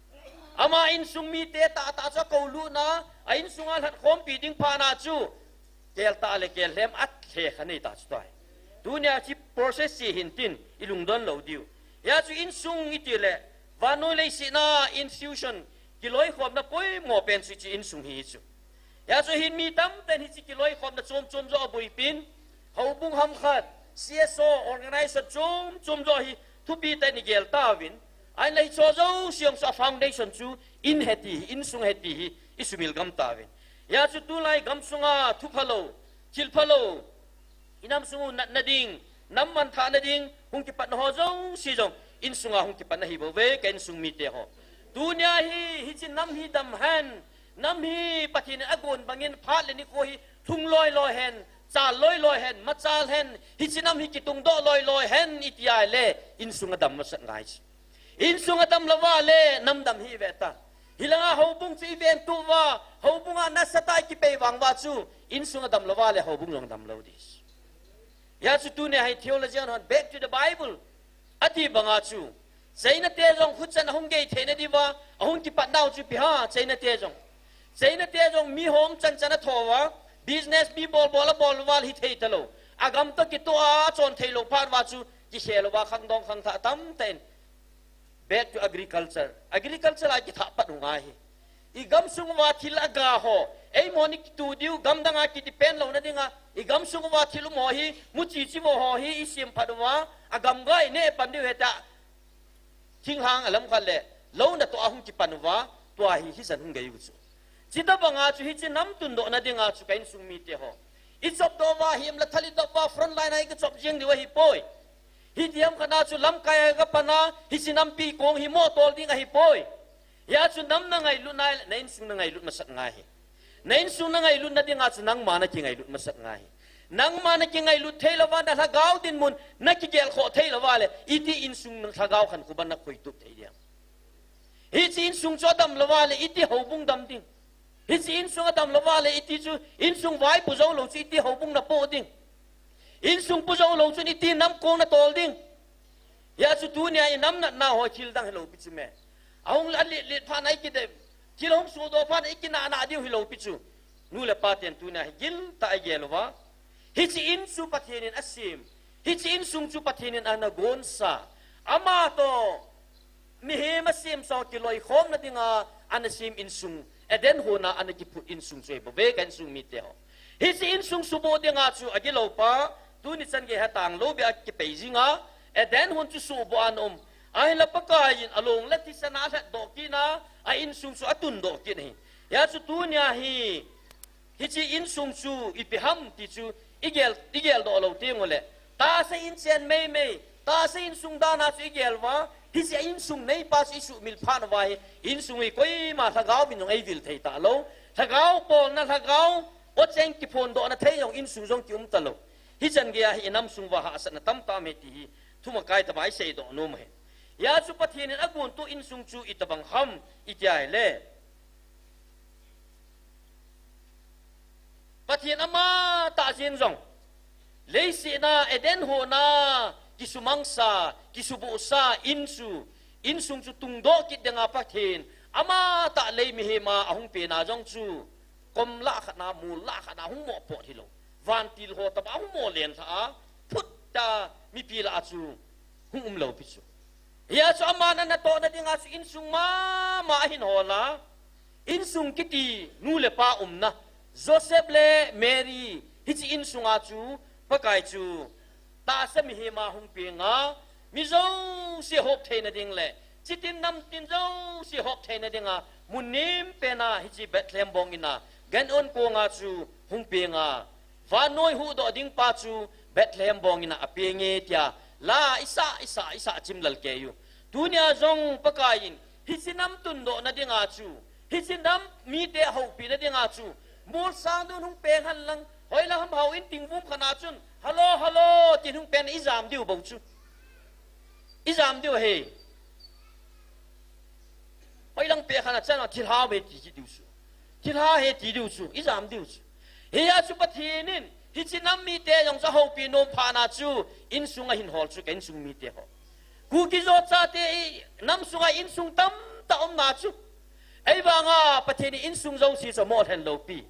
Ama insung mite tahtah chu akoulutna, a insunga lhatkhompi ding phatna chu, keltah le kellhem alhekha neitah chu tai. Tunia hiche process chu hintin, ilungdon lou diu. Hia chu insung iti le, vannoi leiset a institution, kiloikhomna poimo pen chu hiche insung hi chu. Hia chu hin mi tamtah in hiche kiloikhomna chom chom joh aboipin, houbung ham khat, C S O organization chom chom joh hi thupi tah in igel tauvin. Ahinla hicheho jouse jong chu a foundation chu in ahi ti hi, insung ahi ti hi isumil gam tauvin. Hijeh chun tulai gamsunga thu phalou, thil phalou, inam sung u natna ding, nam manthahna ding hung kipatna ho jouse jong insunga hung kipatna ahibouve, ka insung mite ho. Tunia hi, hiche nam hi dam hen, nam hi Pathen in agon bangin phat le nikho hi lhung loi loi hen, chal loi loi hen, machal hen, hiche nam hi kitungdoh loi loi hen iti ahile, insung adam masat ngai chu. Insung adam lou uva le nam dam hih ve ta. Hilanga houbung chu iven tup uva, houbunga nasatah a ikipei vang uva chu, insung adam lou uva le houbung jong dam lou ding. Hijeh chun tunia hi theologian hon back to the Bible ati banga chu, China te jong khutchan ahung gei theina diuva ahung kipat nau chu ipi ham, China te jong. China te jong mi hom chan chan atho uva, business mi bol bol abol uva le hithei talou. Agam toh kitoh a achon theilou phat uva chu, kikhel uva khangdong khangthah tamtah in back to agriculture. Agriculture a kithah pat u ngai hi. Igamsung uva thil aga ho, eima ni kitu diu, gamdang a kidepend louna dinga, igamsung uva thil um ho hi, muchi chivo ho hi isem phat uva, agam ga ineh pan diu ahi ta. Thinglhang alam khat le, lou natoh a hung kipan uva, tua hi hichan hung gei u chu. Chutobanga chu hiche nam tundohna dinga chu ka insung mite ho, ichop doh uva, himla thal idop uva, front line a ikachop jeng diu ahipoi. Hiti ham khat a chu lamkai a kapan a, hiche nampi kong hi mo tol ding ahipoi. Hijeh chun nam nangailut nai le, na insung nangailut masat ngai hi. Na insung nangailutna dinga chu nangma nakingailut masat ngai hi. Nangma nakingailut thei lou uva, na lhagao dinmun nakigel khoh thei lou uva le, iti insung lhagao khankhup a nakhoitup thei ding ham. Hiche insung chu adam lou uva le, iti houbung dam ding. Hiche insung adam lou uva le, iti chu insung vaipo jou lou chu iti houbung napoh ding. Insung po jou lou chun iti nam kong natol ding. Hijeh chun tunia inam natna ho thil dang hilou pi chu me. Ahung le alet let phat na ikidem, thil ahung sodoh phat na ikinah nah diu hilou pi chu. Nu le pa ten tunia hi giltah a igel uva, hiche in chu Pathen in asem, hiche insung chu Pathen in ana gonsa, ama toh mihem asem sah kiloikhomna dinga ana sem insung, Eden hon a ana kiphut insung chu ahibouve, ka insung mite ho. Hiche insung suboh dinga chu agilou pa, tuni chan gei hatang lou beh a kipei jinga, Eden hon chu suboh a ana um. Ahinla Pakai in along le thisan a alhatdoh kit na, a insung chu atundoh kit ahi. Hijeh chun tunia hi, hiche insung chu ipi ham ti chu igel, igeldoh lou teng ule, tahsa in chen meimei, tahsa insung dan a chu igel uva, hiche insung neipa chu isuhmil phat uva hi, insung hi koima lhagao min jong eivil thei talou. Lhagao polna, lhagao o cheng kiphondohna thei jong insung jong kium talou. Hichan gei a hi inam sung uva hahsatna tamtah um e ti hi thumakai tobang iseidoh nom ahi. Hijeh chun Pathen in agontoh insung chu itobang ham iti ahile, Pathen amatah jeng jong, leiset a Eden hon a kisumangsa, kisubohsa in chu, insung chu tungdoh kit dinga Pathen amatah lei mihem a ahung pena jong chu, kom lah khat na, mol lah khat na hung moh pot hilou, vantil ho tobang hung moh lenlhah a, phut a mipi lah a chu hung umlou pi chu. Hijeh chun aman anatohna dinga chu insung mama ahin hol a, insung kiti nu le pa umna, Joseph le Mary, hiche insunga chu Pakai chu tahsa mihem a hung penga, mi jouse hop theina ding le, chitin namtin jouse hop theina dinga, mun nempena hiche Bethlehem bong in a, gan-on konga chu hung penga, vannoi huhdoh ding pa chu Bethlehem bong in a apenge tia la isah, isah, isah chimlal kei u. Tunia jong Pakai in hiche nam tundohna dinga chu, hiche nam mite houpina dinga chu, molsang dun hung peng hen lang, hoilang ham houin tingvum khat a chun, "Hello, hello," tin hung peng ijam diu bou chu. Ijam diu ahi. Hoilang peng khat a chun thilha ahi ti diu chu. Thilha ahi ti diu chu. Ijam diu chu. Hijeh chun Pathen in hiche nam mite jong chu ahoupi nom phat na chu insung ahin hol chu ka insung mite ho. Kuki-Zo chate inam sunga insung tamtah umna chu. Ahivanga Pathen in insung jouse chu amoh lhen lou pi.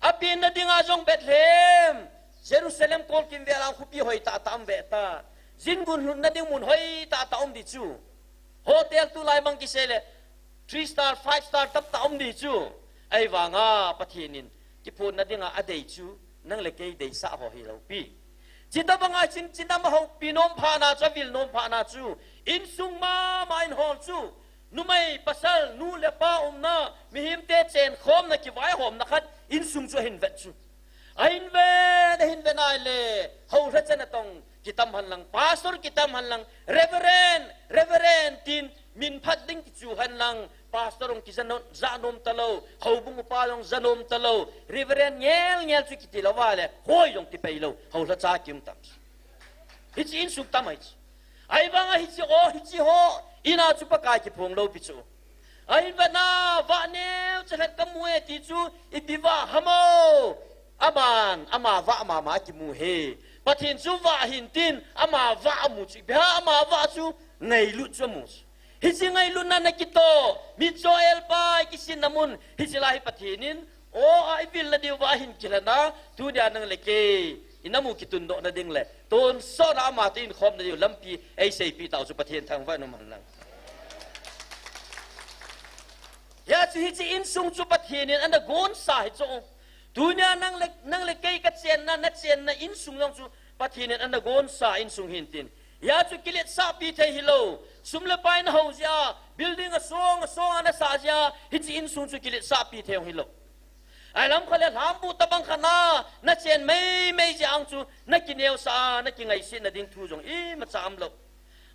Apenna dinga jong Bethlehem, Jerusalem kolkim vel a khopi hoi tahtah um ve ta. Jin gun lhunna ding mun hoi tahtah um ding chu. Hotel tulai bang kisei le three star, five star tamtah um ding chu. Ahivanga Pathen in kiphonna dinga adei chu nang le kei deisah ho hilou pi. Chutobanga chin chin ama houpi nom phat na chu, avil nom phat na chu, insung mama in hol chu, numei pasal, nu le pa umna, mihemte chenkhomna, kivaihomna khat, insung chu ahin vet chu. Ahin vet, ahin vet nai le, houlhacha natong kitam hen lang, pastor kitam hen lang, reverend, reverend tin, min phat ding kichu hen lang, pastor jong kija nom, ja nom talou, houbung upa jong ja nom talou, reverend ngel ngel chu kiti lou va le, hoi jong tipei lou, houlhacha kium tam. Hiche insung tam ahi chu. Ahivanga hiche o, hiche ho, ina chu Pakai kiphong lou pi chu. Ahin vet na, vah neocha khat kamu e ti chu, ipi vah ham o. Aman, ama vah mama kimu e. Pathen chu vah ahin tin, ama vah amu chu, ipi ham ama vah chu, ngailut chu amu chu. Hiche ngailutna nakitoh, mitcho elpa, ikisinna mun, hiche lai hi Pathen in, o a ivil nadiu va ahin kilhon a, tunia nang le kei, inamu kitundoh na ding le, tonsot a ama toh inkhom nadiu lampi, eiseipeh tau chu Pathen thangvah in um hen lang. Hia chu hiche insung chu Pathen in ana gonsa hi chu. Tunia nang le, nang le kei kachenna, nachenna insung jong chu Pathen in ana gonsa insung hin tin. Hia chu kiletsahpi thei hilou. Sum le pai nahou jeh a, building asong, asong a nasah jeh a, hiche insung chu kiletsahpi thei jong hilou. Ahi lam khat le lhambu tabang khat na, nachen meimei jeh a chu, nakineosah a, nakingaisetna ding thu jong imacha umlou.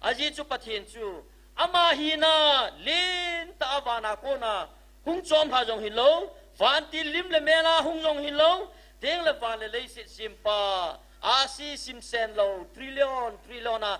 Ajeh chu Pathen chu, ama hina, lentah a vana kona, hung chom lha jong hilou, vantil lim le mel a hung jong hilou, teng le van le leiset sempa, ahsi simsen lou, trillion, trillion a,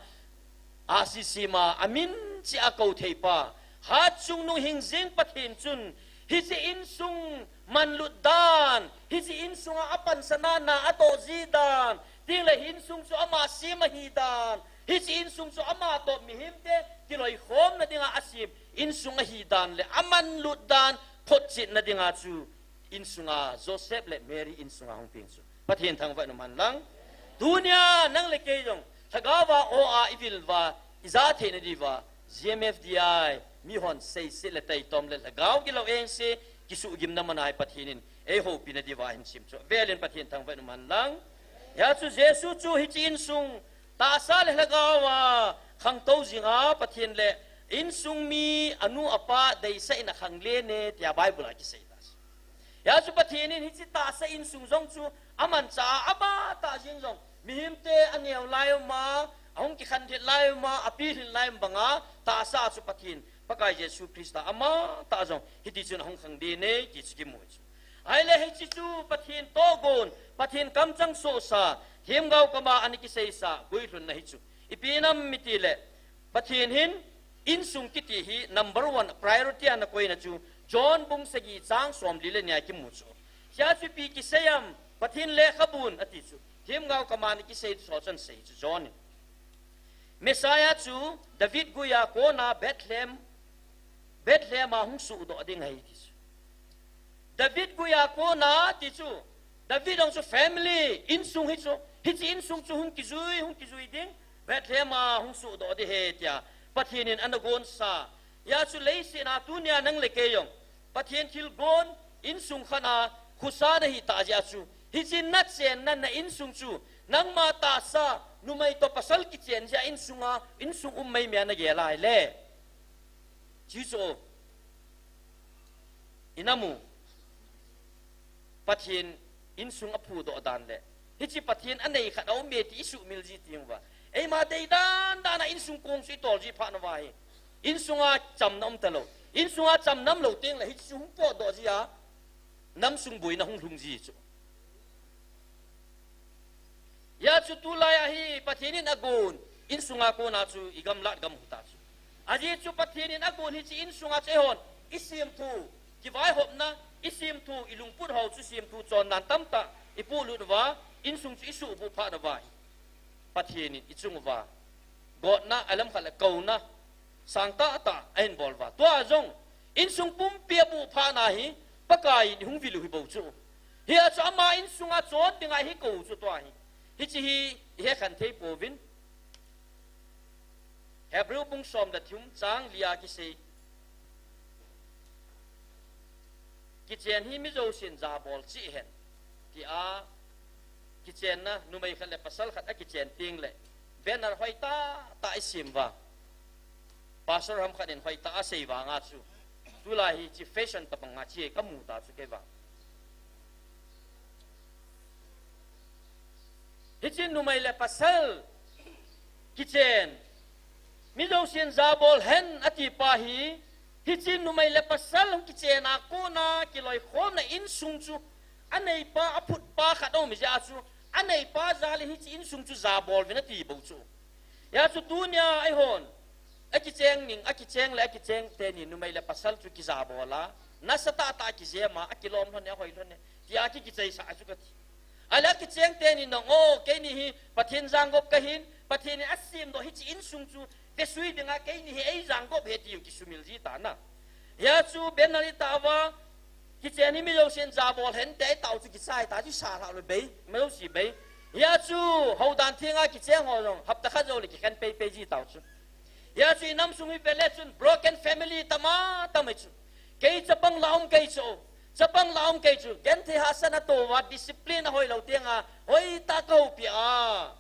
ahsi sem a, amin cheh a kou thei pa, hatchungnung hingjing Pathen chun, hiche insung manlut dan, hiche insung a apansa na na atoh ji dan, teng le insung chu ama sem ahi dan, hiche insung chu ama toh mihemte kiloikhomna dinga asem insung ahi dan le amanlut dan photchetna dinga chu insunga Joseph le Mary insunga hung peng chu Pathen thangvah in um hen lang. Tunia nang le kei jong lhagao a o a ivil uva, ija theina diuva, G M F D I, mihon seiset le taitom le lhagao gilou engse, kisuhgimna mana hi Pathen in eihoupina diuva ahin sem chu. Velin Pathen thangvah in um hen lang. Hia chu Jesu chu hiche insung tahsa le lhagao a khangtou jinga Pathen le insung mi anu apa deisah in akhanglen e tia Bible a kisei ta. Hia chu Pathen in hiche tahsa insung jong chu amanchah a, amatah jeng jong, mihemte aneo lai um a, ahung kikhanlhit lai um a, apilhin lai um banga, tahsa chu Pathen, Pakai Jesu Christa amatah jong hitichun ahung khanglen e ti chu kimu chu. Ahile hiche chu Pathen tohgon, Pathen kamchang sohsa, themgao kama ana kiseisa guilhunna hi chu. Ipi ham itile, Pathen hin insung kiti hi number one priority a ana koina chu John bung sagi chang somli le ni a kimu chu. Hia chu ipi kisei ham, Pathen lekhabun ati chu. Themgao kama ana kisei chu, chun sei chu John in, Messiah chu David guia kona Bethlehem, Bethlehem a hung sohdoh ding ahi ti chu. David guia kona ti chu, David jong chu family, insung hi chu, hiche insung chu hung kijui, hung kijui ding, Bethlehem a hung sohdoh ding ahi tia Pathen in ana gonsa. Hia chu leiset a tunia nang le kei jong, Pathen thilgon, insung khat a khosa nahi tah jeh a chu, hiche nachenna na insung chu, nangma tahsa, numei toh pasal kichen jeh a insunga, insung um meimei a nagel a ahile. Chuche chu, inamu, Pathen insung aphudoh dan le, hiche Pathen anei khat aum e ti isuhmil ji teng uva, eima deidan dan a insung kong chu itol ji phat nauva hi, insunga chamna um talou, insunga chamna umlou teng le hiche chu hung potdoh ji a, namsung boina hung lhung ji chu. Hia chu tulai a hi Pathen in agon, insunga kona chu igamlat gam hung ta chu. Ajeh chu Pathen in agon hiche insunga chu eihon isemthu, kivaihopna, isemthu, ilungput ho chu semthu chondan tamtah ipohlut uva, insung chu isuhbuh phat nauva hi, Pathen in ichung uva gotna, alam khat le kouna sangtah tah ahin bol uva. Tua jong, insung pumpi abuh phat na hi, Pakai in ihung vil u hi bou chu. Hia chu ama insunga chon dinga ihi kou chu tua hi. Hiche hi, ihe khen thei pouvin. Hebrew bung som le thum chang li a kisei. Kichen hi mi jousen jabol cheh hen, tia kichenna, numei khat le pasal khat akichen teng le, banner hoitah tah isem uva. Pastor ham khat in hoitah asei vanga chu, tulai hiche fashion tabang a che kamu ta chu kei vang. Hiche numei le pasal kichen, mi jousen jabol hen ati pa hi, hiche numei le pasal hung kichen a kona kiloikhomna insung chu, aneipa, aphutpa khat aum jeh a chu, aneipa jal in hiche insung chu jabol uvin ati bou chu. Hijeh a chu tunia eihon, akicheng ning, akicheng le akicheng teni numei le pasal chu kijabol a, nasatah tah a kijem a, akilom lhon e, ahoi lhon e, tia ki, kichaisa chu kati. Ahile akicheng teni nong, o, keini hi Pathen jangop kahin, Pathen in asemdoh hiche insung chu vesui dinga keini hi eijangop ahi tiu kisumil ji tan a. Hijeh a chu banner itah uva, kichen hi mi jousen jabol hen tia itah u chu kichai ta chu, salhah lou bei, mi jouse bei. Hijeh a chu houdan thenga kicheng ho jong hapta khat jou le kikhen peipei ji tau chu. Hijeh a chu inam sung hi vele chun broken family tama tam ahi chu. Kei chapang la um kei chu. Chapang la um kei chu. Genthei hahsatna tou a, discipline ahoilou tenga, hoitah kahoupi a,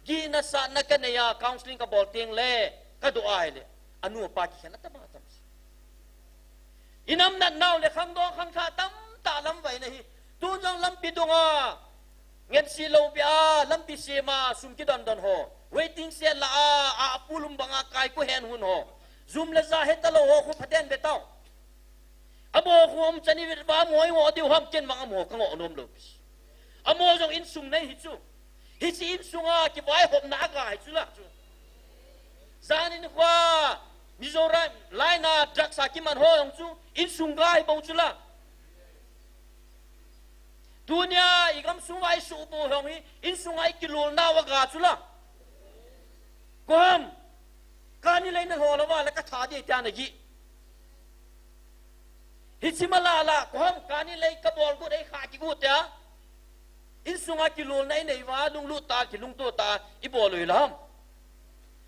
gihna satna kanei a, counseling kabol teng le, kadoh ahile, anu apa kikhen atama tam chu. Inam natnau le khangdong khangthah tamtah lamvaina hi, tun jong lampi dunga ngense lou peh a, lampi sem a sum kidondon ho, waiting shed lah a, a, apulum banga kaiku hen hun ho, jum le ja hetalou ho khu phaten ve tau. Amaho khu umchan ivet uva, amaho ingoh diu ham, ken vang amaho kangoh nom lou pi. Amaho jong insung nei hi chu. Hiche insunga kivaihopna aga hi chu la chu. Jan in khua, Mizoram line a drugs a kiman ho jong chu insung ga hi bou chu la. Tunia igamsung a isuhboh jong hi insunga ikilolnau aga chu la. Koi ham, kani lei nalho louva le katha ding tia nagih. Hiche mala la, koi ham, kani lei kabol got, eikha kigot tia, insunga kilolna inei uva, lunglut tah, kilungto tah ibol u hilam.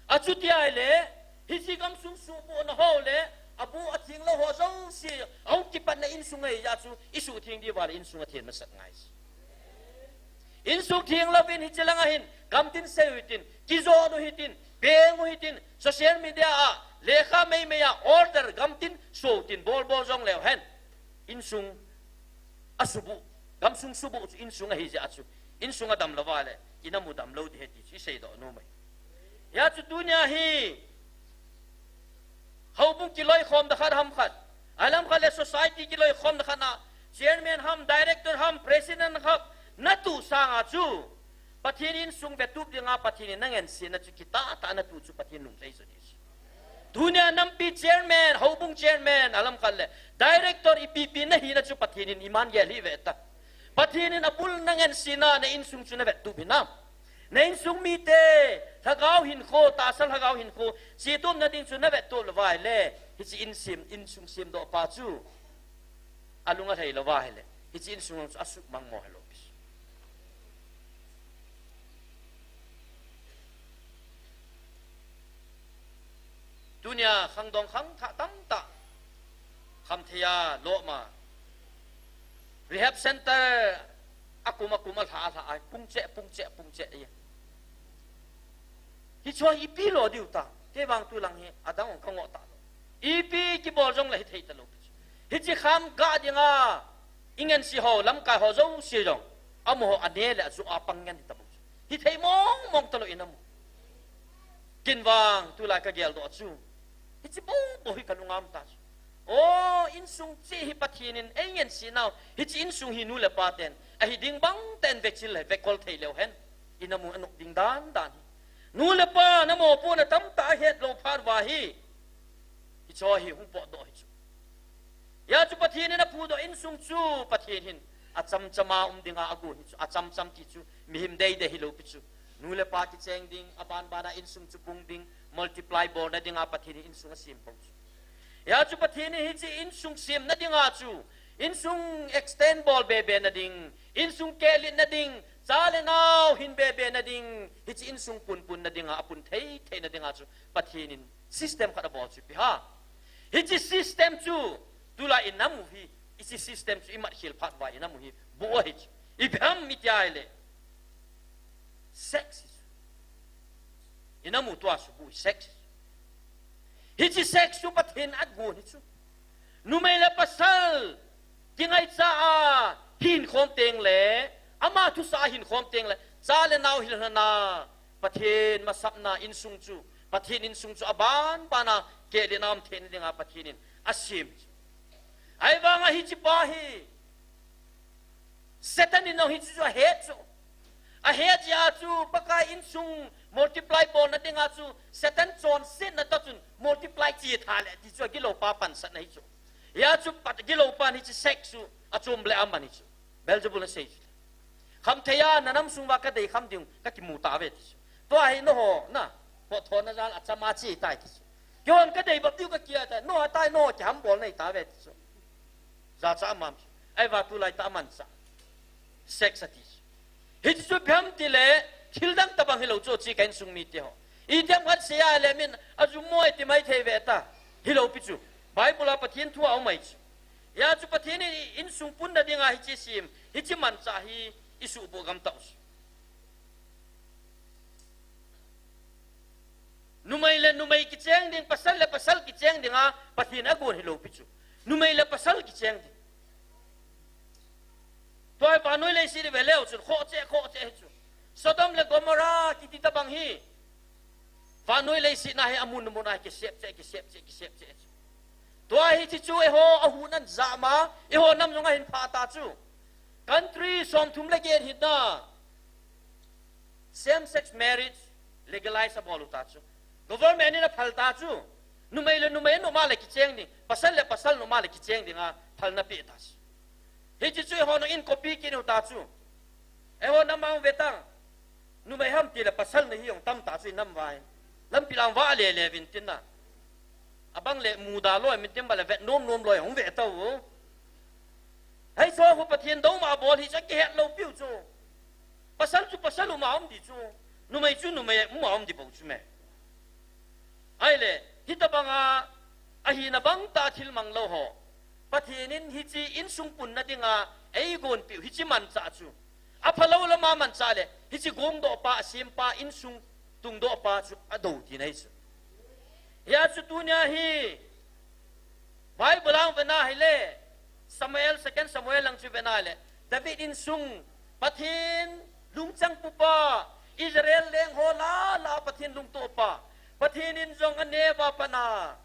Achuti ahile, hiche gamsung suhbohna ho le, abu atheng lou ho jouse, ahung kipatna insung ahi jeh a chu, isuhtheng diuva le insung athen masat ngai. Insung theng louvin hiche langa hin, gamtin sei u hitin, kijot u hitin, peng u hitin, social media a, lekha meimei a, order gamtin so u hitin, bol bol jong leu hen. Insung asuhboh, gamsung suhboh chu insung ahi jeh a chu, insung adam louva le, inam u damlou ding ahi ti chu iseidoh nom ahi. Hijeh a chu tunia hi, houbung kiloikhomna khat ham khat, alam khat le society kiloikhomna khat na, chairman ham, director ham, president ham, natoh sanga chu, Pathen insung vetup dinga Pathen in nangensena chu kitah tah a natoh chu Pathen lunglhai jo ding chu. Tunia nampi chairman, houbung chairman, alam khat le, director ipi ipi nahina chu Pathen in iman gel hih ve ta. Pathen in abul nangensena, na insung chu navetup hinam? Na insung mite, lhagao hinkho, tahsa lhagao hinkho, chetup nading chu navetup louva ahile, hiche insem, insung semdoh pa chu alung alhai louva ahile, hiche insung chu asuhmang mo hilou pi. Tunia khangdong khangthah tamtah, khamthei a lom a, rehab center akum akum alha alha a, pungcheh, pungcheh, pungcheh ahi. Hichu ipi lo diu ta, kei vang tulang hi adang kangoh talou. Ipi kibol jongle hithei talou. Hiche kham gah dinga, ingense ho, lamkai ho jouse jong, amaho ane le ajoh a pang ngen hitabou chu. Hithei mong mong talou inam u. Ken vang tulai kageldoh chu, hiche bou bou hi kalung a um ta chu. O, insung cheh hi Pathen in eingensenau, hiche insung hi nu le pa ten ahi ding bang ten vechil le vekol thei leu hen. Inam u anop ding dan dan hi. Nu le pa namopohna tamtah ahetlou phat uva hi, hicheho hi hung potdoh hi chu. Hijeh a chu Pathen in aphudoh insung chu Pathen hin achamcham a um dinga agon hi chu, achamcham ti chu mihem deidei hilou pi chu. Nu le pa kicheng ding, abanban a insung chu pung ding, multiply bolna dinga Pathen in insung asem pou chu. Hijeh a chu Pathen in hiche insung semna dinga chu, insung extend bol bebe na ding, insung kehlitna ding, cha le nao hin bebe na ding, hiche insung punpun na dinga, apun thei thei na dinga chu Pathen in system khat abol chu ipi ham? Hiche system chu, tulai inam u hi, hiche system chu imat khel phat uva inam u hi boh ahi chu. Ipi ham iti ahile, Sex. Inamu tua subu sex. Hichi sex chu Pathen agon hi chu. Numei le pasal kingaicha a hin khom teng le, ama thusa a hin khom teng le, cha le nau hilna, Pathen masapna insung chu, Pathen insung chu aban bana ke le nam then dinga Pathen in asem chu. Ahivanga hichi pa hi Satan in hichi chu ahet chu. Ahet jia chu Pakai insung multiply bolna dinga chu Satan chonsetna ta chun multiply chi tha le ti chu agilou pa pansatna hi chu. Hia chu Pat gilou pan hichi sex chu achom le aman hi chu. Beelzebul nasei chu. Khamthei a nanam sung uva kadei kham ding kakimu tave ti chu. Tua hi naho na, ho thona jal achama chi tai ti chu. Kihon kadei bap diu kakia tai, naho tai naho kiham bol nei tave ti chu. Jacha amam chu. Ahivang tulai tah amanchah sex ati chu. Hichu chu ipi ham tile, thil dang tabang hilou chu chi ka insung mite ho. Itiham khat seia le min ajum mo e ti mai thei ve ta. Hilou pi chu. Bible a Pathen thu a um ahi chu. Hia chu Pathen in insung punna dinga hichi sem, hichi manchah hi isuhboh gam tau chu. Numei le numei kicheng ding, pasal le pasal kicheng dinga Pathen agon hilou pi chu. Numei le pasal kicheng ding. Tua hi vannoi leiset hi veleu chun khoh cheh, khoh cheh hi chu. Sodom le Gomorrah kiti tabang hi vannoi leiset na hi amun mun a kisep cheh, kisep cheh, kisep cheh chu. Tua hichi chu eiho a hun an jama, eiho nam jong ahin phah ta chu. Country somthum le get hinna same sex marriage legalize abol u ta chu. Government in aphal ta chu. Numei le numei noma le kicheng ding, pasal le pasal noma le kicheng dinga phalna pe ta chu. Hichi chu eiho nang in copy kit u ta chu. Eiho nam ang ve ta. Numei ham tile pasal nahi jong tam ta chu inam vai. Lampi lang va le le vin tin na. Abang le muda loi min tin ba le vet nom nom loi hung ve ta u. Hei so hu Pathen dou ma bol hi cha kihet lou piu chu. Pasal chu pasal uma um di chu. Numei chu numei uma um di bou chu me. Ahile, hitabanga, ahina bang ta thil mang lou ho. Pathen in hichi insung punna dinga eigon piu hichi manchah chu. Aphalou lama manchah le, hichi gongdoh pa, asempa, insung tungdoh pa chu adou tina hi chu. Hia chu tunia hi, Bible ang vena hile, Samuel, Second Samuel lang chu vena hile, David insung, Pathen lungchang pupa, Israel leng ho la la Pathen lungtoh pa, Pathen in jong aneva pana,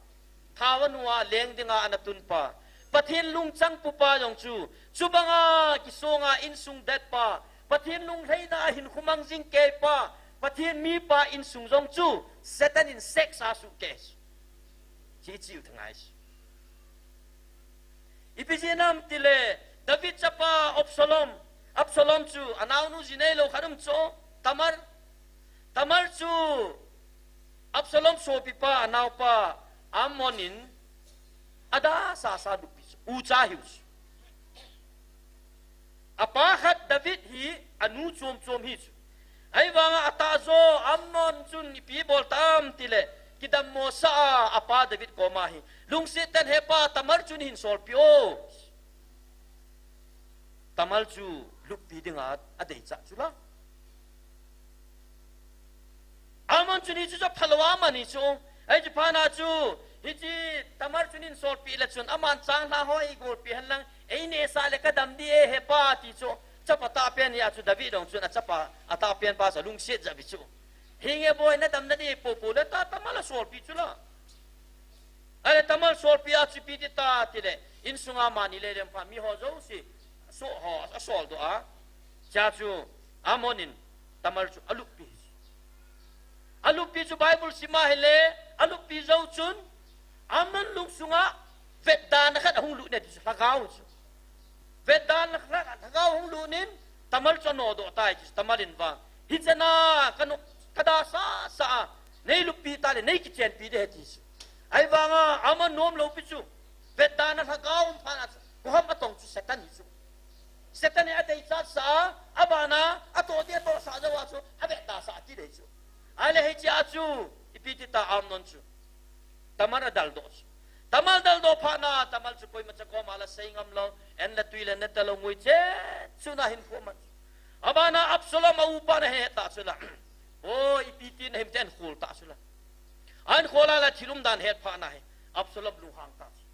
thao anu a leng dinga ana tun pa, Pathen lungchang pupa jong chu, chubanga kisonga insung det pa, Pathen lunglhaina hin khumang jing kei pa, Pathen mipa insung jong chu, Satan in sex a suh kei. Chi chi u thangai si. Ipi jeh ham tile, David chapa Absalom, Absalom chu anaonu ji neilou khat um chu, Tamar, Tamar chu Absalom sopipa anaopa Amnon in ada sasa dupi chu, ucha hiu chu. Apa khat David hi anu chom chom hi chu. Ahivanga atah jo Amnon chun ipi bol tam tile, kidammo sa a apa David koma hi, lungset tah in hepa Tamar chu neihin solpi o. Tamar chu luppi dinga adei cha chu la. Amnon chu ni chu cha phalou a mani chu. Ahi chu phat na chu, hichi Tamar chu neihin solpi le chun, aman chang lha ho igolpi hen lang, ei neh sah le kadam di e hepa ti chu. Chapa tahpen hia chu David dong chun achapa atahpen pa sa lungset ja vi chu. Hinge boi nadam nadi popo le ta Tamar la solpi chu la. Ale Tamar solpi a chu ipi ti ta tile, insunga mani le lem pha mi ho jouse, so ho, asol doh a. Cha chu, Amnon in Tamar chu aluppi. Aluppi chu Bible sima hile, aluppi jou chun, Amnon lungsunga, vetdana khat ahung lut ne ti chu, lhagao chu. Vetdana khat, lhagao hung lut in, Tamar chu anodoh tai ti chu, Tamar in vang. Hichana, kanu, kada sa, sa, nei luppi ta le, nei kichenpi de ti chu. Ahivanga, Amnon nom lou pi chu. Vetdana lhagao um phat na chu. Koiham atong chu Satan hi chu. Satan hi adeichat sa, abana, atoh di atoh sa jou a chu, avetda sa ti dei chu. Ale hichia chu, ipi ti ta Amnon chu. Tamar adaldoh chu. Tamar daldoh phat na, Tamar chu koima cha koma la sei ngam lou, en la tui la ne ta lou ngui che, chu na hin phu man chu. Abana Absalom a upa na het ta chula. O, ipi ti na him ten khol ta chula. An khol a la thil umdan het pha na hi. Absalom lunghang ta chu.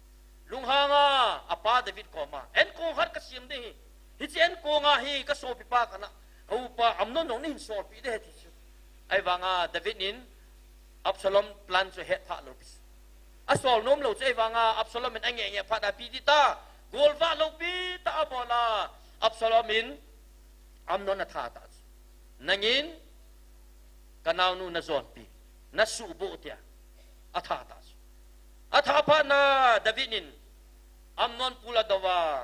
Lunghang a, apa David koma. Enkong khat ka sem ding hi. Hiche enkong a hi ka sopipa kana. Ka upa Amnon jong nei hin solpi ding ahi ti chu. Ahivanga David in Absalom plan chu het pha lou pi chu. A sol nom lou chu ahivanga Absalom in a nge nge pha da pi ti ta. Golvah lou pi ta a bol a. Absalom in Amnon a tha ta chu. Nangin ka naonu na jonpi, na suhboh tia a tha ta chu. A tha phat na David in Amnon pul a dou a.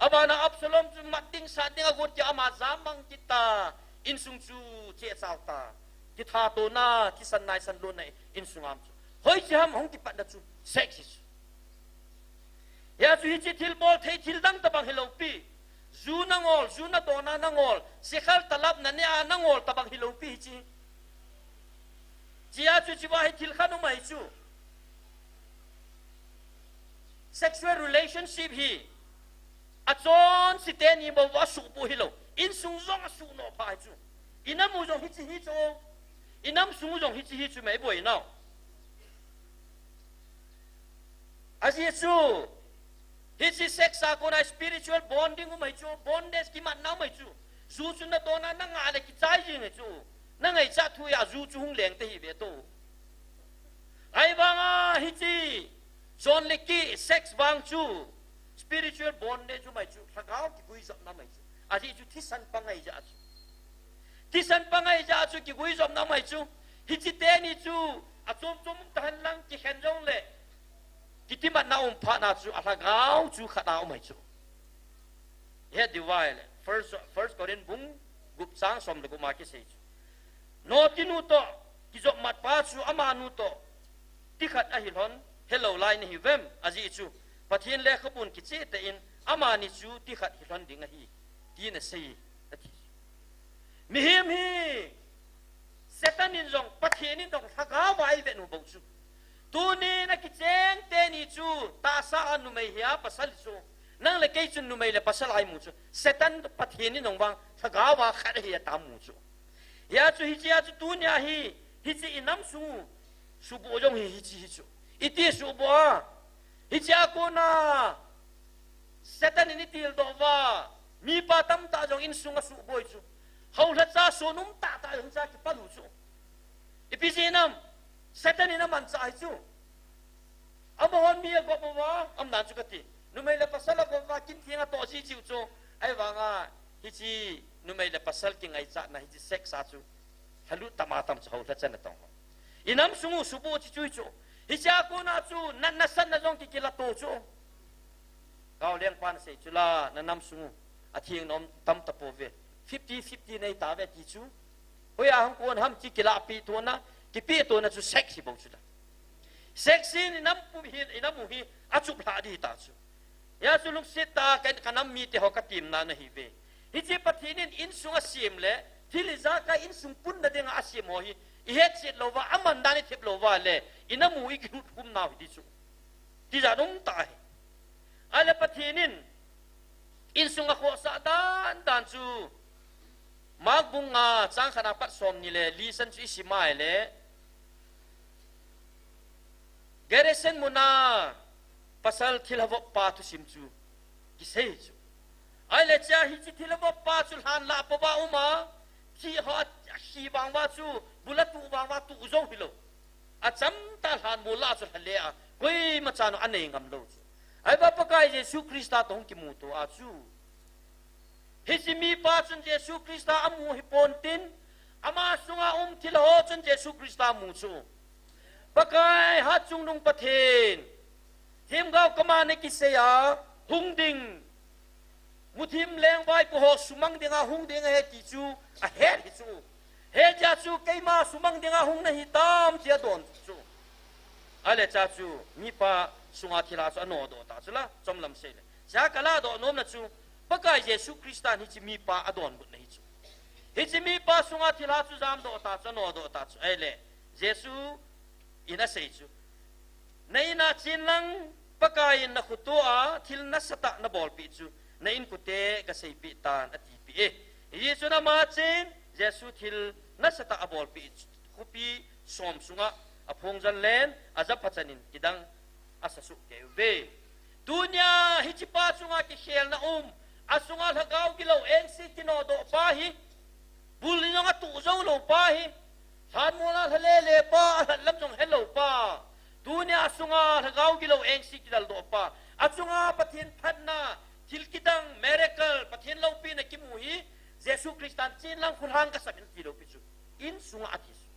Abana Absalom chu mat ding sat ding a gon tia ama jamang kit ta. Insung chu cheh chau ta. Kithatona, thisan naisan lonna insung a um chu. Hoiche ham hung kipat na chu, sex hi chu. Hia chu hiche thil bol thei thil dang tabang hilou pi. Ju na ngol, ju na dona na ngol, sikhal talap na ne a na ngol tabang hilou pi hiche. Chia chu chiva hi thil khat um ahi chu. Sexual relationship hi achonse teni bou a suhboh hilou. Insung jong a suhnoh pha ahi chu. I nam u jong hiche hi chu. I nam sung u jong hiche hi chu mei boi nau. Ajeh chu, hiche sex a kona spiritual bonding um ahi chu, bondage kimatna um ahi chu. Ju chu na dona na ngah le kichai jing ahi chu. Na ngaichat thu a ju chu hung leng te hi ve to. Ahivanga hiche, jon le keh sex vang chu, spiritual bondage um ahi chu, lhagao kiguijopna um ahi chu. Ajeh chu thisan pang ahi jeh chu. Thisan pang ahi jeh chu kiguijopna um ahi chu. Hiche teni chu achom chom um tahen lang kikhen jong le kitimatna um phat na chu a lhagao chu khat a um ahi chu. He divide le. First, First Corinth bung gup chang som le gup ma kisei chu. Noti nu toh kijop mat pa chu amanu toh ti khat ahi lhon helou lai nahi uvem, ajeh chu Pathen lekhabun kicheh tah in amani chu ti khat hi lhon ding ahi, tin asei, ati. Mihem hi Satan in jong, Pathen in jong, lhagao a i vet u bou chu. Tuni na kicheng teni chu, tahsa a numei hia pasal chu. Nang le kei chun numei le pasal a i mu chu. Satan Pathen in jong vang, lhagao a khat ahi a ta mu chu. Hia chu hiche a chu tunia hi, hiche i nam sung u, suhboh jong hi, hiche hi chu. Iti suhboh a, hiche a kona, Satan in i tildoh uva, mipa tamtah jong insung a suhboh chu. Houlhacha sun um tahtah jong cha kipal u chu. Ipi jeh ham, Satan in amanchah ahi chu. Amahon mi agop uva, umdan chu kati. Numei le pasal agop uva, kin theng atoh ji jiu chu. Ahivanga, hiche numei le pasal kingaichatna, hiche sex a chu. Lhalut tam a tam chu houlhacha natong. I nam sung u suhboh chi chu hi chu. Hiche a kona chu, na, nasatna jong kikila to chu. Gaoleng pan asei chu la, na nam sung u, atheng nom tam tapou ve. Fifty fifty nei tave ti chu. Hoiya hung kon ham ti kilahpeh tona, kipeh tona chu sex hi bou chu la. Sex in i nam pu hi, i nam u hi, achup lha di ta chu. Hia chu lungset tah a ka, ka nam mite ho ka temna nahi ve. Hiche Pathen in insung asem le, thil ijat a insung punna dinga asem ho hi, i hetchet lou uva, aman dan i thep lou uva le, i nam u i kilhut khum nau hi ti chu. Tijat um tah ahi. Ahile Pathen in, insung akhohsah dan dan chu, Mark bung nga chang khat a pat som ni le li chan chu i sim a ahile, Gerasene mun a pasal thilha vop pa thusim chu kisei chu. Ahile chea hiche thilha vop pa chu lhan lah pou va um a, thi ho a khi vang uva chu, bul a tuh vang uva tuh jou hilou. Acham tah lhan mol lah chu lha le a, koima chan u anei ngam lou chu. Ahivang Pakai Jesu Christa toh hung kimuto a chu. Hiche mipa chun Jesu Christa amu hi pon tin, ama sunga um thilha ho chun Jesu Christa amu chu. Pakai Hatchungnung Pathen, themgao kama na kisei a, hung ding, muthim lengvaipo ho sumang dinga hung ding ahi ti chu, ahet hi chu. Hijeh a chu keima sumang dinga hung nahi tam ti adon chu. Ahile chea chu, mipa sunga thilha chu anodoh ta chu la, chomlam sei le. Chea ka lahdoh nomna chu, Pakai Jesu Christa in hiche mipa adonbutna hi chu. Hiche mipa sunga thilha chu jamdoh ta chu, anodoh ta chu. Ahile, Jesu in asei chu. Na in a chen lang, Pakai in na khoto a thil nasatah na bolpeh chu, na inkote ka seipeh tan, atipeh e. Hichun ama chun Jesu thil nasatah abolpeh khopi som sunga aphong jon len, ajaphachanin kidang asasuh kei uve. Tunia hichepa chunga kikhelna um, asunga lhagao gilou engse kinodoh pa hi, bul in jong atuh jou lou pa hi, lhanmol a lhalele pa, alhat lam jong helou pa, tunia asunga lhagao gilou engse kidaldoh pa, achunga Pathen phatna, thil kidang, miracle, Pathen loupina kimu hi, Jesu Christan chen lang khulhang kasap in tilou pi chu. Insunga ati chu.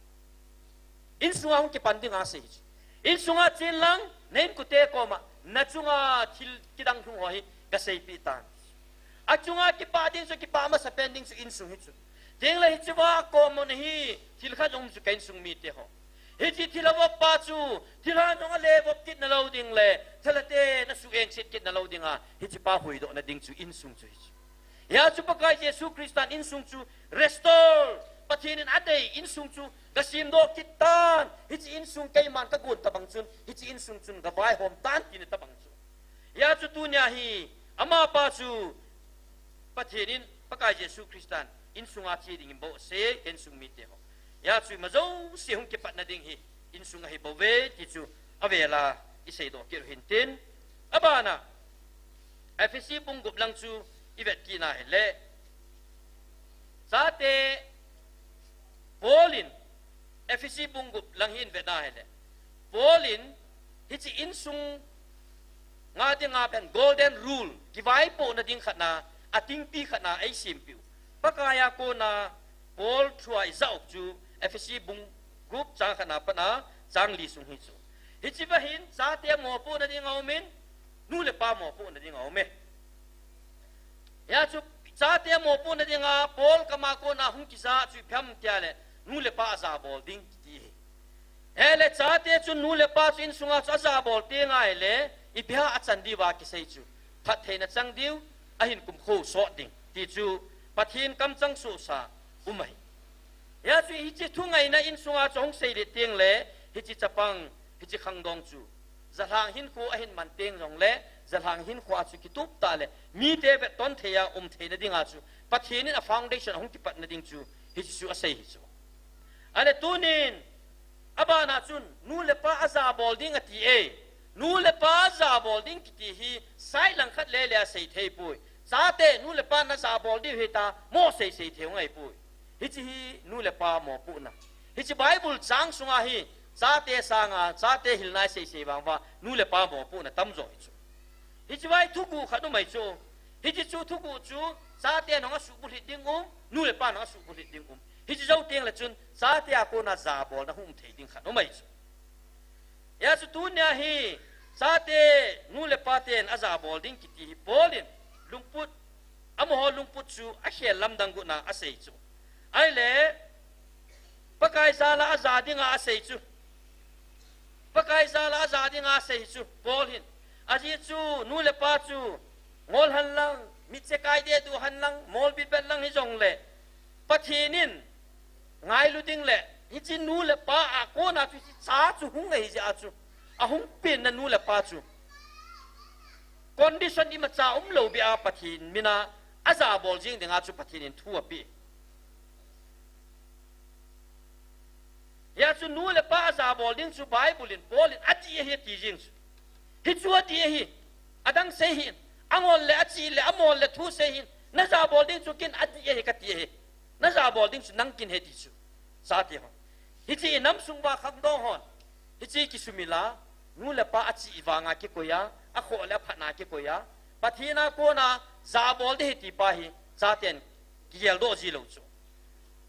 Insunga hung kipan dinga asei chu. Insunga chen lang, na inkote koma, nachunga thil kidang lhung ho hi, gaseipeh tan. Achunga kipah ding chu, kipah masapen ding chu insung hi chu. Tengle hichea komun hi, thil khat um chu ka insung mite ho. Hiche thil avop pa chu, thilha nung ale vop kit nalou ding le, thilha te nasuh engset kit nalou dinga, hichepa huhdohna ding chu insung chu hi chu. Hia chu Pakai Jesu Christan insung chu restore, Pathen in adei insung chu gasemdoh kit tan, hiche insung keiman kagon tabang chun, hiche insung chun gavaihom tan tina tabang chu. Hia chu tunia hi, amapa chu Pathen in, Pakai Jesu Christan insunga che dingin bou asei, ka insung mite ho. Hia chu ima jouse hung kipatna ding hi, insung ahi bouve, ti chu avela iseidoh kit u hintin. Abana, Ephesi bung gup lang chu ivet kit na hile, chate Paul in, Ephesi bung gup lang hi ivet na hile, Paul in hiche insung nga dinga pen golden rule, kivaipohna ding khatna, atingpi khatna eisempeh u. Pakaiya kona Paul thua ijah u chu Ephesi bung gup chang khatna patna chang li sung hi chu. Hichea hin chate mopohna ding aumin, nu le pa mopohna ding aume. Hia chu chate mopohna dinga Paul kama kona hung kija chu ipi ham tia le, nu le pa ajabol ding kiti hi. Hile chate chu nu le pa chu insunga chu ajabol teng ahile, ipi ham achan diuva kisei chu. Phattheina chang diu, ahin kumkho sot ding, ti chu Pathen kamchang sohsa um ahi. Hia chu hiche thungaina insunga chu hung seilet tengle, hiche chapang, hiche khangdong chu jalhang hinkho ahin man teng jongle, jalhang hinkhoa chu kitup tah le, mite vetton theiya um theina dinga chu Pathen in a foundation ahung kipatna ding chu, hiche chu asei hi chu. Ahile tunin, abana chun, nu le pa ajabol ding ati e. Nu le pa ajabol ding kiti hi, side lang khat lele asei thei poi. Chate, nu le pa najabol diu hita, mo seisei thei u ngai poi. Hiche hi nu le pa mopohna. Hiche Bible chang sunga hi, chate sanga, chate hilna iseisei vang uva, nu le pa mopohna tamjo hi chu. Hichea hi thuguh khat um ahi chu. Hiche chu thuguh chu, chaten jong asuhbulhit ding um, nu le pan jong asuhbulhit ding um. Hiche jou tengle chun, chatea kona jabolna hung um thei ding khat um ahi chu. Hia chu tunia hi, chate, nu le paten ajabol ding kiti hi Paul in lungput, amaho lungput chu akhel lamdang gotna asei chu. Ahile, Pakai jala aja dinga asei chu. Pakai jala aja dinga asei chu, Paul hin. Ajeh chu, nu le pa chu, ngol henlang, mitche kai dehduh henlang, molbit bet lang hijongle, Pathen in ngailu ding le, hiche nu le pa a kona chu hiche cha chu hung ahi jeh a chu, ahung penna nu le pa chu condition imacha umlou beh a Pathen mina ajabol jeng dinga chu Pathen in thu apeh. Hia chu nu le pa ajabol ding chu Bible in Paul in adih ahi ati jeng chu. Hichu adih ahi. Adang sei hih in. Angol le achih le amol le thu sei hih in. Najabol ding chu ken adih ahi kati ahi. Najabol ding chu nang ken ahi ti chu. Chate hon. Hiche inam sung uva khangdong hon. Hiche kisumil a. Nu le pa achih vanga kikoi a. Akhoh le aphatna kikoi a. Pathen a kona jabol ding ahi ti pa hi. Chaten kigeldoh ji lou chu.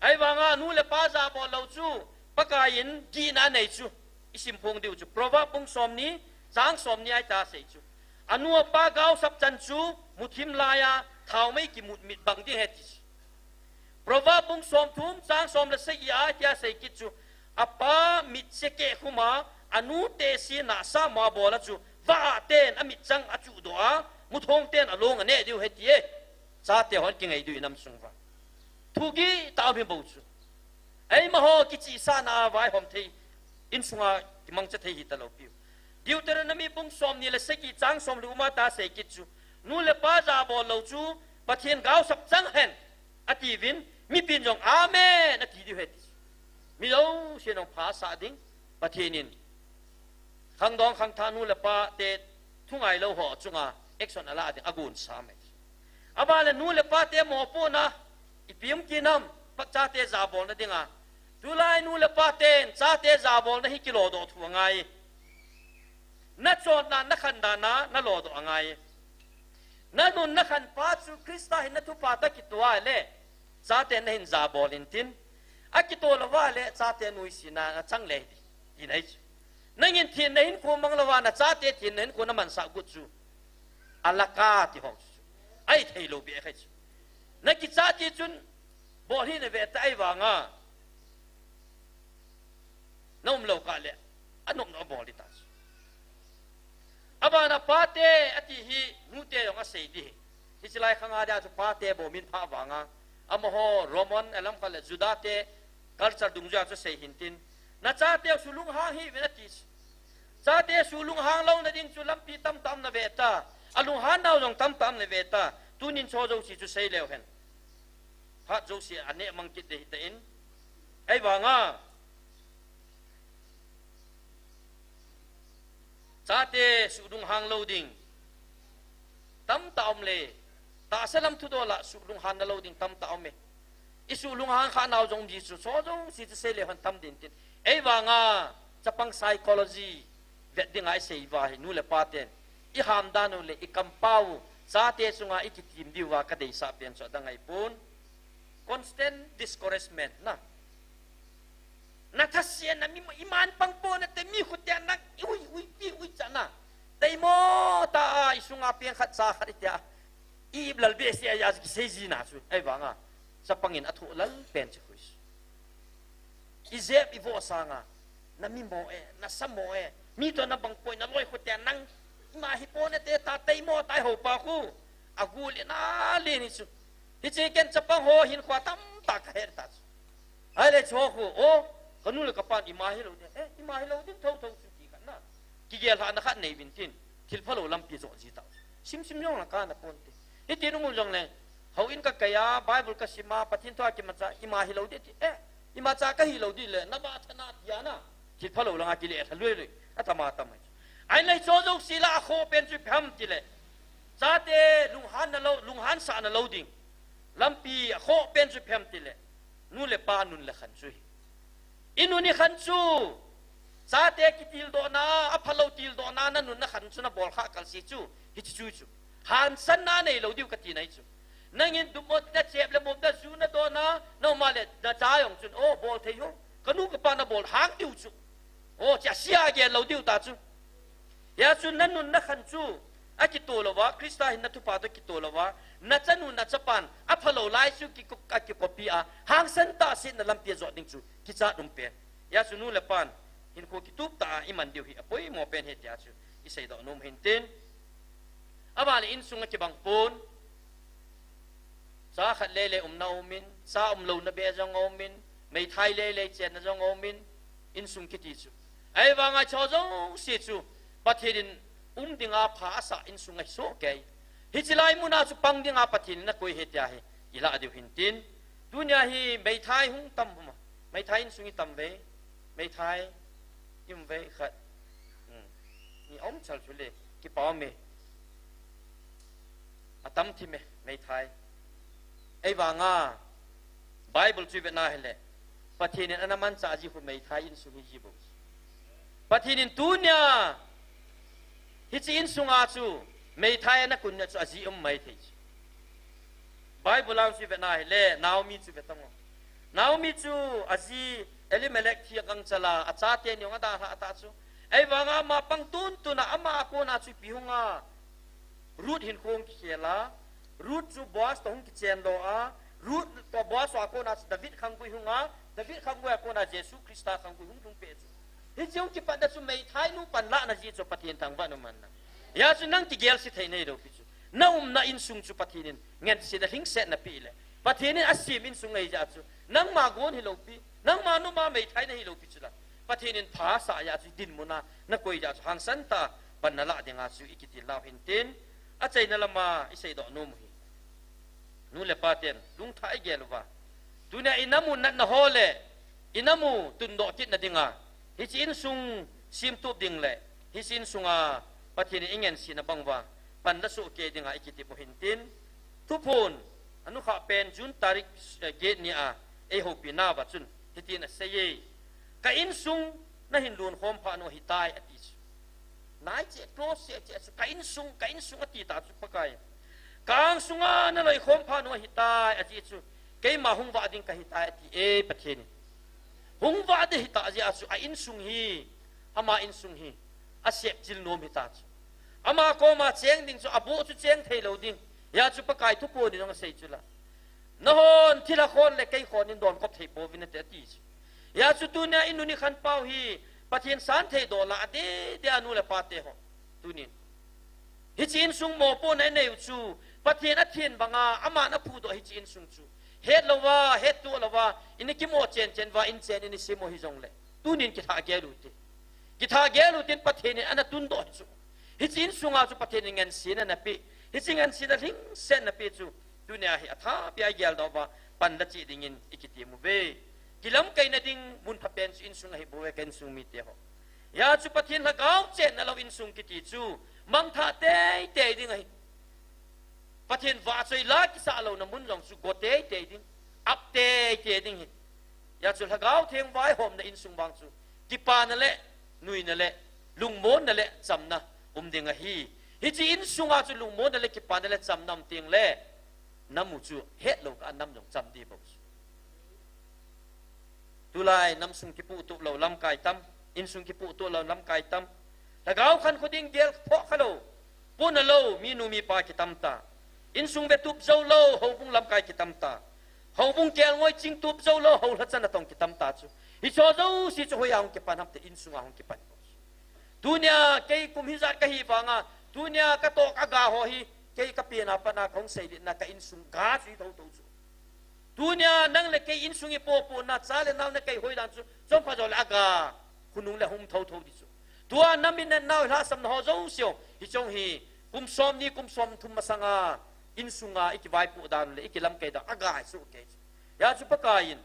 Ahivanga nu le pa jabol lou chu, Pakai in gihna anei chu, isim phong diu chu. Proverb bung somni, chang somni a hitia asei chu. Anu apa gaosap chan chu, muthim laiya, thaomei kimut mit bang ding ahi ti chu. Proverb bung somthum, chang som le sagi a hitia asei kit chu. Apa mitche kehkhum a, anu tehse nahsah mo a bol a chu, vah a ten amit chang achuhdoh a, muthong ten along aneh diu ahi ti e. Chate hon kingai diu inam sung uva. Thu gih tah um hi bou chu. Eimaho kichihsahna a vaihom thei, insunga kimangcha thei hita lou piu. Deuteronomy bung somni le sagi chang som le gup a hitia asei kit chu. Nu le pa jabol lou chu, Pathen gaosap chang hen. atiuvin, mipin jong amen ati diu ahi ti. Mi jouse jong phasah ding, Pathen in khangdong khangthah nu le pa te thungailou ho chunga action ala ding agon sam e. Aban le nu le pa te mopohna ipi um kit nam, pa chate jabolna dinga. Tulai nu le pa ten chate jabolna hi kilodoh thu angai. Na chonna, na khandanna, na lodoh angai. Na nun na khan pa chu Christa hin na thupha toh kitoh a le, chate na hin jabol intin. Akitoh lou va le, chate nuisatna na chang le ti, tina ahi chu. Nangin thenna hinkho mang lou va, na chate thenna hinkho na mansah got chu. Alaka ti hong chu. Ahi thei lou beh ahi chu. Na kichat ti chun, bol hi na ve ta ahi vanga. Na um lou kah le, anop nop bol di ta chu. Abana pate ati hi, nute jong asei di hi. Hiche lai khanga dia chu pate bou min pha vanga. Amaho Roman alam khat le Juda te culture dungjuia chu sei hintin. Na chate su lunghang hih uvin ati chu. Chate su lunghang louna ding chu lampi tamtah um na ve ta. Alunghan nau jong tamtah um na ve ta. Tunin cho jouse chu sei leu hen. Phat jouse aneh mang kit de hita in. Ahi vanga. Chate su lunghang lou ding tamtah um le, tahsa lam thudol a su lunghang na lou ding tamtah um e. I su lunghang kha nau jong di chu, cho jouse chu sei le hon tam din tin. Ahi vanga, chapang psychology vet dinga i sei uva hi, nu le pa ten. I ham dan u le, i kampau, chate chunga i kitim diuva ka deisah pen chu adang ahi pon. Constant discouragement na. Na thasiatna mi, iman pang pon nate mi khut te nang, ui, ui, pi, ui, chana. Taimo ta a, i sunga pen khat cha khat i tia. I ip lal behseh a, a kisei jina chu. Ahi vanga. Chapang in athoh lal pen chu khu chu. I jep i voh sanga. Na mi mo e, na sa mo e. Mi toh na bang poi, na loi khut te nang. Ima hi pon nate ta, taimo ta i ho pa khu. Agul in a le ni chu. Hiche ken chapang ho hinkho tamtah ka het ta chu. Ahile chu khu, o, ka nu le ka pan ima hilou ding, eh, ima hilou ding thotho chu ti khat na. Kigel lhahna khat nei uvin tin, thil phalou lampi jo ji tau. Simsim jong la kana ponte. Hiti nung u jong le, houin ka kai a, Bible ka sim a, Pathen thu a kimancha, ima hilou ding ti, eh, imacha ka hilou ding le, na ba thana tia na. Thil phalou langa kile lha lui lui, atam atam. Ahile cho jouse la akhoh pen chu ipi ham tile. Chate lunghan na lou, lunghan sah na lou ding. Lampi akhoh pen chu ipi ham tile. Nu le pa nun le khan chu hi. I nun i khan chu. Chate kitildohna, aphalou tildohna, na nun na khan chu na bol kha kal se chu. Hiche chu chu. Hangsanna neilou diu ka tina ahi chu. Nangin dummo na chep le mom na ju na dona, na um a le na cha jong chun, o, bol thei ho. Ka nu ka pa na bol hang diu chu. O, chia sia gel lou diu ta chu. Hia chu na nun na khan chu, akitoh louva, Christa hin na thupha toh kitoh louva, na chanu na chapan, aphalou lai chu ki, akikopi a, hangsan tah se na lampi a jot ding chu, kichat um pen. Hia chu nu le pan, hinkho kitup tah a iman diu hi apoimo pen ahi tia chu, i seidoh nom u hin tin. Aban le insung a kibang pon. Cha khat leilei umna umin, cha umlouna beh jong umin, meithai leilei chenna jong umin, insung kiti chu. Ahivanga cho jouse chu, Pathen in um dinga pha asah insung ahi soh kei. Hiche lai muna chu pang dinga Pathen in akoi ahi tia hi, i lah diu hin tin. Tunia hi meithai hung tam huma. Meithai insung i tam ve. Meithai i um ve khat. Hmm. Ni um chal chu le, kipa um e. Atam thim e, meithai. Ahivanga, Bible chu i vet na hile, Pathen in ana manchah ji khu meithai insung hi ji bou. Pathen in tunia, hiche insunga chu, meithai ana kun na chu aji um maithei chu. Bible a chu i vet na hile, Naomi chu vet tang o. Naomi chu aji Elimelech thi a gangchal a, achate ni jong adalhah ta chu. Ahivanga ama pang tuntun a, ama a kona chu ipi hung a. Ruth hinkho hung kikhel a, Ruth chu Boaz toh hung kichen lo a, Ruth toh Boaz a kona chu David khanggui hung a, David khanggui a kona Jesu Christa khanggui hung lhung peh chu. Hiche hung kipatna chu meithai nu panlahna ji chu Pathen thangvahna um ahi. Hia chu nang kigelse thei neilou pi chu. Na umna insung chu Pathen in ngensetna lhingsetna pe le. Pathen in asem insung ahi jeh chu. Nangma gon hilou pi, nangma numa meithai na hilou pi chu la. Pathen in pha asah jeh chu dinmun a na koi jeh chu hangsan tah a pan na lah dinga chu i kitilna u hin tin. Achaina lama i seidoh nom u hi. Nu le pa ten lungthah igel uva, tunia inam u natna ho le inam u tundoh kitna dinga, hiche insung semtup ding le hiche insunga Pathen in eingensena bang uva pan la soh kei dinga ikitep u hintin, Thuphon anukhah pen June tarik, eh, get ni a eihoupi nauva chun hitin aseiye, ka insung nahin lon khom phat u ahitai ati chu. Nai cheh, close cheh cheh chu, ka insung, ka insung ati ta chu Pakai. Ka angsunga naloi khom phat u ahitai ati chu, keima hung vah ding kahitai ati e Pathen in. Hung vah ding ahitah jeh a chu, a insung hi, ama insung hi asep chil nom hita chu. Ama koma cheng ding chu, aboh chu cheng thei lou ding. Hia chu Pakai Thuphon in jong asei chu la. Nahon thilha khon le kei khon in don kop thei pouvin nate ati chu. Hia chu tunia i nu Nikhanpau hi Pathen santheidoh la adeh deh a nu le pa te ho. Tunin hiche insung mopohna inei u chu, Pathen athen banga aman aphudoh hiche insung chu, het louva, hettoh louva, ina kimo chen chen uva, in chen ina sem u hijongle, tunin kitha gel u te. Kitha gel u tin Pathen in ana tundoh chu. Hiche insunga chu Pathen in ngansena napeh. Hiche ngansena lhingsetna peh chu, tunia hi athah beh a igeldoh uva, pan la cheh dingin ikitem uve. Kilamkaina ding mun pha pen chu insung ahi bouve ka insung mite ho. Hia chu Pathen lhagao chenna lou insung kiti chu mangthah teitei ding ahi. Pathen vahchoi la kisah louna mun jong chu go teitei ding, ap teitei ding ahi. Hia chu Lhagao Theng vaihomna insung vang chu kipana le nuina le lungmonna le chamna um ding ahi. Hiche insunga chu lungmonna le kipana le chamna um teng le, nam u chu hetlou kah a nam jong cham ding bou chu. Tulai namsung kipuhtoh lou lamkai tam, insung kipuhtoh lou lamkai tam. Lhagao khankho ding gel phoh kha lou, puna lou minu mipa kitam ta. Insung vetup jou lou houbung lamkai kitam ta. Houbung kelngoi chingtup jou lou houlhachan natong kitam ta chu. Hicheho jouse chu hoiya hung kipan ham ti, insunga hung kipan. Tunia kei kum hijat kahi vanga, tunia katoh kaga ho hi, kei kapena pat a kahung seilhitna ka insung ga chu hi thotho chu. Tunia nang le kei insung ipohpohna, cha le nao na kei hoidan chu, chomkhat joule aga khonung le hung um thotho ding chu. Tua nam in nao lhahsamna ho jouse, hiche hi kum somni kum somthum masanga insunga ikivaipoh dan le ikilamkai dan aga hi soh kei chu. Hia chu Pakai in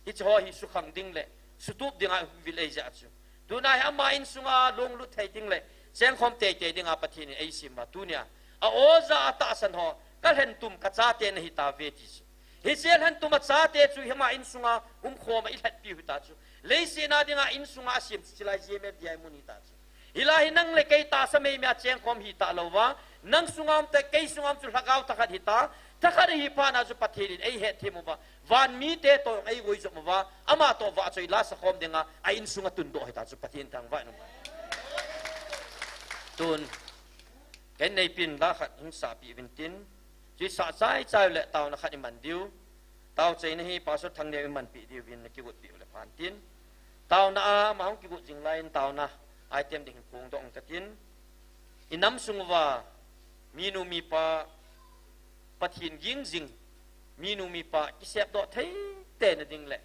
hicheho hi sukhang ding le sutup dinga hung vil eijeh chu, tuna hi ama insunga lunglut thei ding le chengkhom teitei dinga Pathen in eisem uva, tunia a-o ja a tahsan ho kalhentum kachate nahitauve ti chu. Hiche lhentum a chate chu hi ama insunga umkhom a ilhatpiu hita chu. Leiset a dinga insunga asem chu chulai G M F D I mun hita chu. Hilai hi nang le kei tahsa meimei a chengkhom hita louva, nang sunga um te, kei sunga um chu lhagao thakhat hita, thakhat ahi phat a chu Pathen in eihetthem uva, van mite toh jong eigoi jom uva, ama toh vahchoi la sakhom dinga a insunga tundoh hita chu Pathen thangvah in um. Tun, ken neipin la khat hung sapeh uvin tin, chu isah chaichai u le taona khat iman diu. Taochaina hi Pastor Thangneo in manpeh diuvin nakigotpeh u le phan tin. Taona a ama hung kigot jing laiyin taona item ding hin phongdoh ing katin. Inam sung uva minu mipa Pathen ging jing, minu mipa kisepdoh thei teina ding le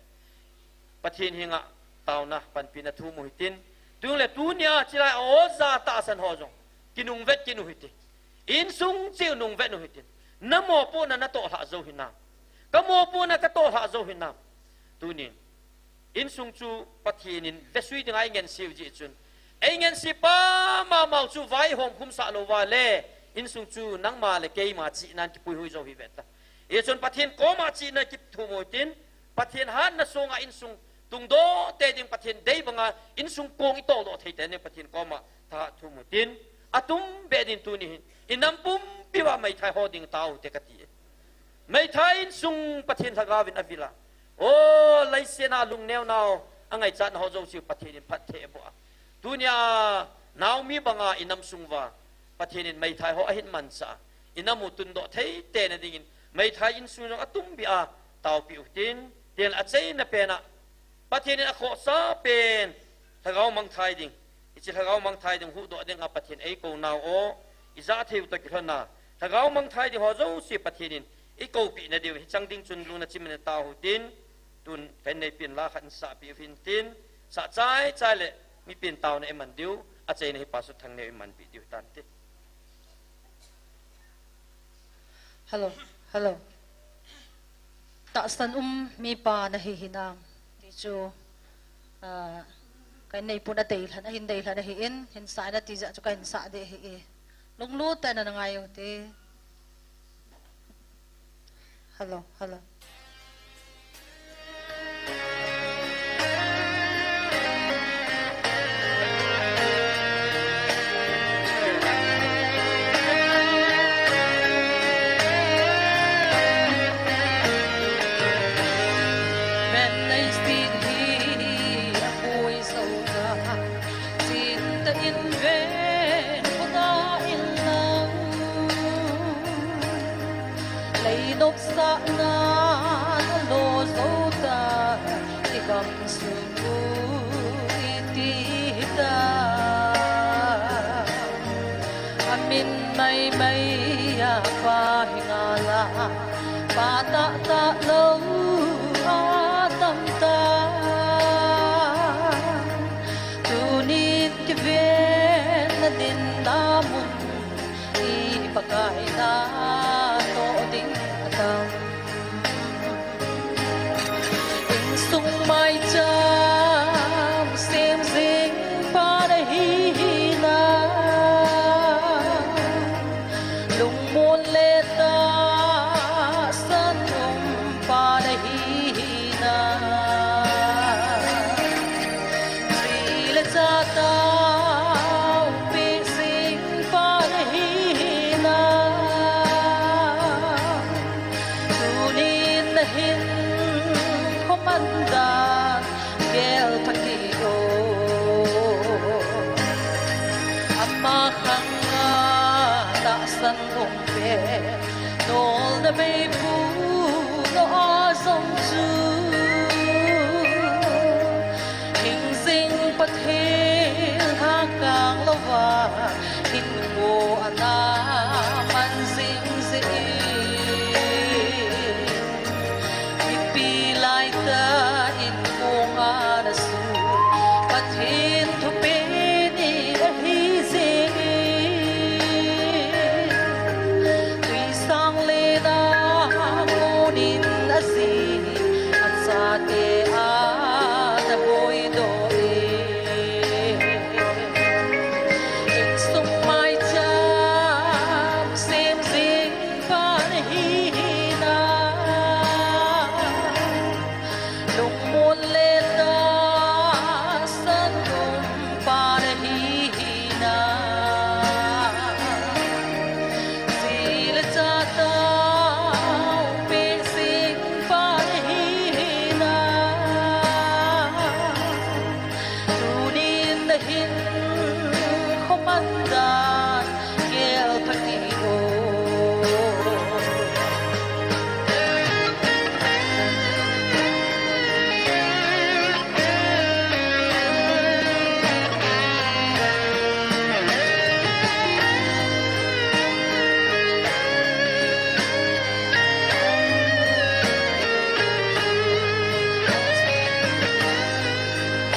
Pathen henga taona panpina thum u hitin. Tun le tunia chulai a-o ja tahsan ho jong kinungvet kit u hite. Insung cheh u nungvet u hitin. Na mopohna natoh lhah jou hinam? Ka mopohna katoh lhah jou hinam? Tunin insung chu Pathen in vesui dinga eingenseu jeh chun, eingensep pa mama u chu vaihom khumsah louva le, insung chu nangma le keima chihnan kipuihui jou hi veta. Hichun Pathen koma chihna kithum u hitin, Pathen hatna sunga insung tungdoh tei ding, Pathen dei banga insung kong itoldoh thei tei ding Pathen koma thahat thum u hitin, atumbeh din tuni hin inam pumpi uva meithai ho ding tao te kati. Meithai insung Pathen lhagao in avil a. O, leiset a lungneo nau, angaichatna ho jouse Pathen in phatthei aboh a. Tunia Naomi banga inam sung uva Pathen in meithai ho ahin mansah a, inam u tundoh thei teina dingin meithai insung jong atumbeh a taopeh u hitin, tin achaina pen a Pathen in akhohsa pen lhagao mangthai ding, hiche lhagao mangthai ding huhdoh dinga Pathen eikou nau o, ijah thei u toh kilhon a lhagao mangthai ding ho jouse Pathen in eikoupeh na diu hichang ding chun lungna chimin tao u hitin, tun ken neipin la khat insahpeh u hitin, sah chaichai le mipin taona iman diu, achaina hi Pastor Thangneo in manpeh diu hitante. Hello, hello. Tahsan um mipa nahi hinam ti chu, ah, ka inneipu na deilhen, ahin deilhen ahin, hin sa in ati jeh chu ka hin sa ding ahi e. Lunglut tah in na ngai u te. Hello, hello. Ven nei sin hi a pui zo ta, sin ta in ven ko ta in lau. Lei nop sa na na lo zo ta, i gam sung u i ti ta. A min mai mai a pa hi nga la, pa ta ta lo a tam ta. Tunin kiven na din na mun, i Pakai na to ding a tam. Insung maicham sem jing pa nahi hinam, lungmon le tahsan um pa nahi hinam, ji le cha taopi jing pa nahi hinam. Tunin na hinkho man dan gel pha kit o. Ama khang a tahsan um pen, nol na meipu na a zong chu. Hing jing Pathen ha kang lo va, hinkho a na man jing jing. Mipi lai ta in kong a na su, Pathen thupeh ni ahi jing. Tui sang le na konin a ji, a chate a na boi do e. Insung maicham sem jing pa nahi hinam, lungmon le tahsan um pa nahi hinam, ji le cha taopi jing pa nahi hinam. Tunin na hinkho man dan gel pha kit o.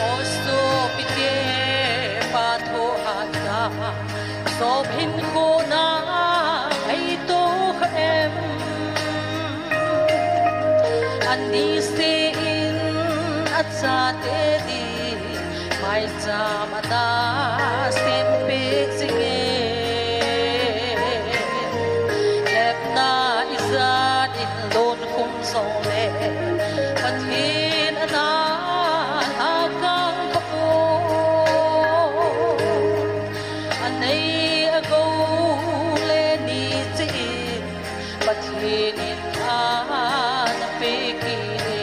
O sopite, pa tho hat ta, sop hinkho na ngaito kha em? Ani se in a chate di maicham a na sem peh jing e. Lepna ijat in lon khum jong le, Pathen a na lhakang kha poi. A nei a gou le ni chih in Pathen in a na pe kit e.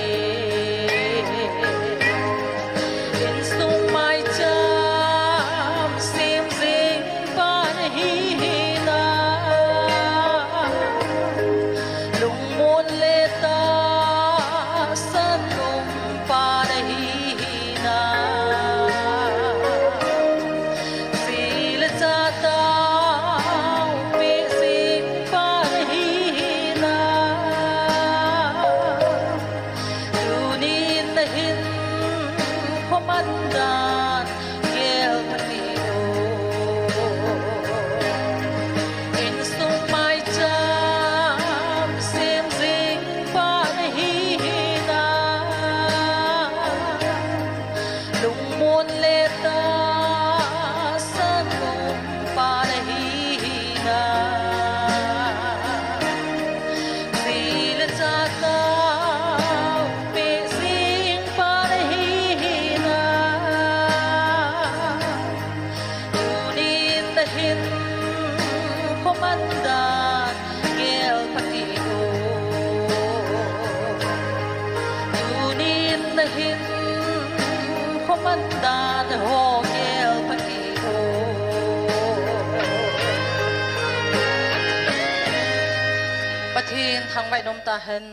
Insung maicham sem jing pa nahi hinam, lungmon le tahsan um pa nahi hinam, ji le cha taopi jing pa nahi hinam. Tunin na hinkho man dan gel pha kit o. Khoman dan gel pha ti o. Tunin nahin khoman dan ho gel pha ti o. Pathen thangvah in um tahen.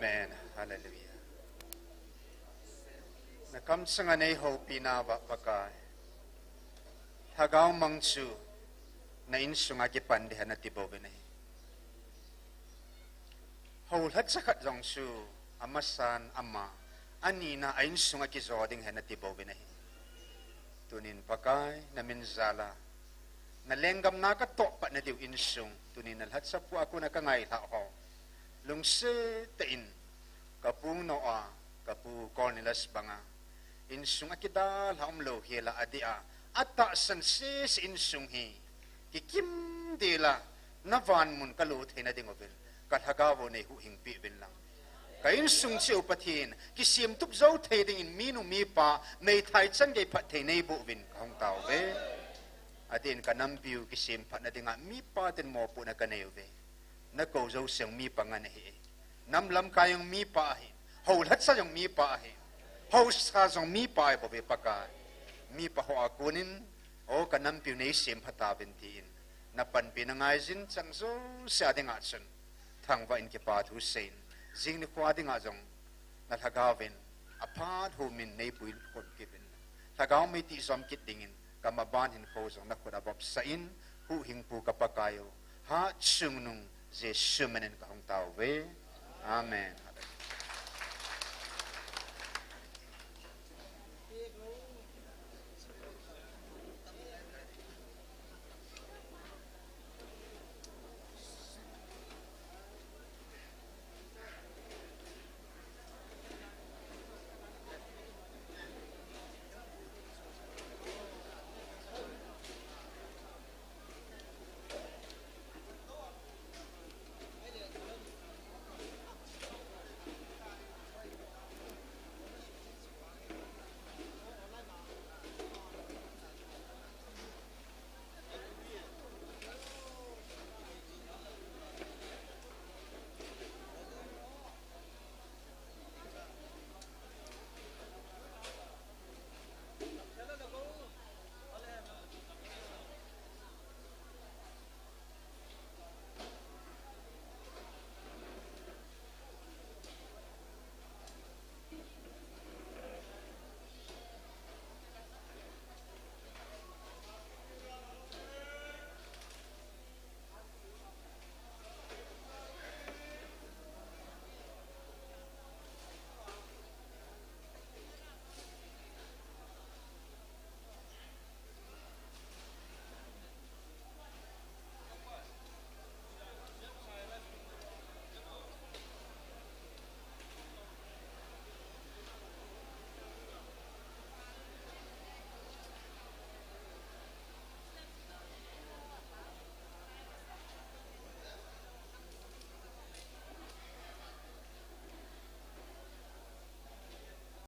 Amen. Hallelujah. Na kamsanga nei houpi nauva Pakai, Lhagao mang chu na insunga kipan ding ahi nati bouvin ahi. Hou lhacha khat jong chu amasan ama, anina a insunga kijo ding ahi nati bouvin ahi. Tunin Pakai, na min jal a na lenggam na katoh pat nadiu insung, tunin na lhacha pua kona kangai lhah ho, lungset tah in, ka pu Noah, ka pu Cornelius banga, insung a kidalha umlou hela adeh a, atahsan sese insung hi, kikim dela, na vanmun kalo theina ding uvin, ka lhagao nei huhhingpi uvin lang. Ka insung cheh u Pathen, kisemtup jou thei dingin minu mipa, meithai chan gei phatthei nei boh uvin ka hung tao uve. Adeh in ka nampiu kisemphatna dinga mipa tin mopohna ka nei uve. Na kou jouse jong mi panga na hi. Nam lamkai jong mi pa ahi. Hou lhacha jong mi pa ahi. Hou sa jong mi pa ahi bouve Pakai. Mi pa ho a konin, o ka nampiu nei semphat tauvin tin, na panpina ngaijin chang jouse a dinga chun thangvah in kipa thu seiyin, jing nikho a dinga jong na lhagaovin aphat humin nei puikhom kit uvin, lhagao mei tijom kit dingin ka maban hinkho jong na khut a vopsah in, huhhingpu ka Pakai u, Hatchungnung Jesu minin ka hung tao uve. Amen.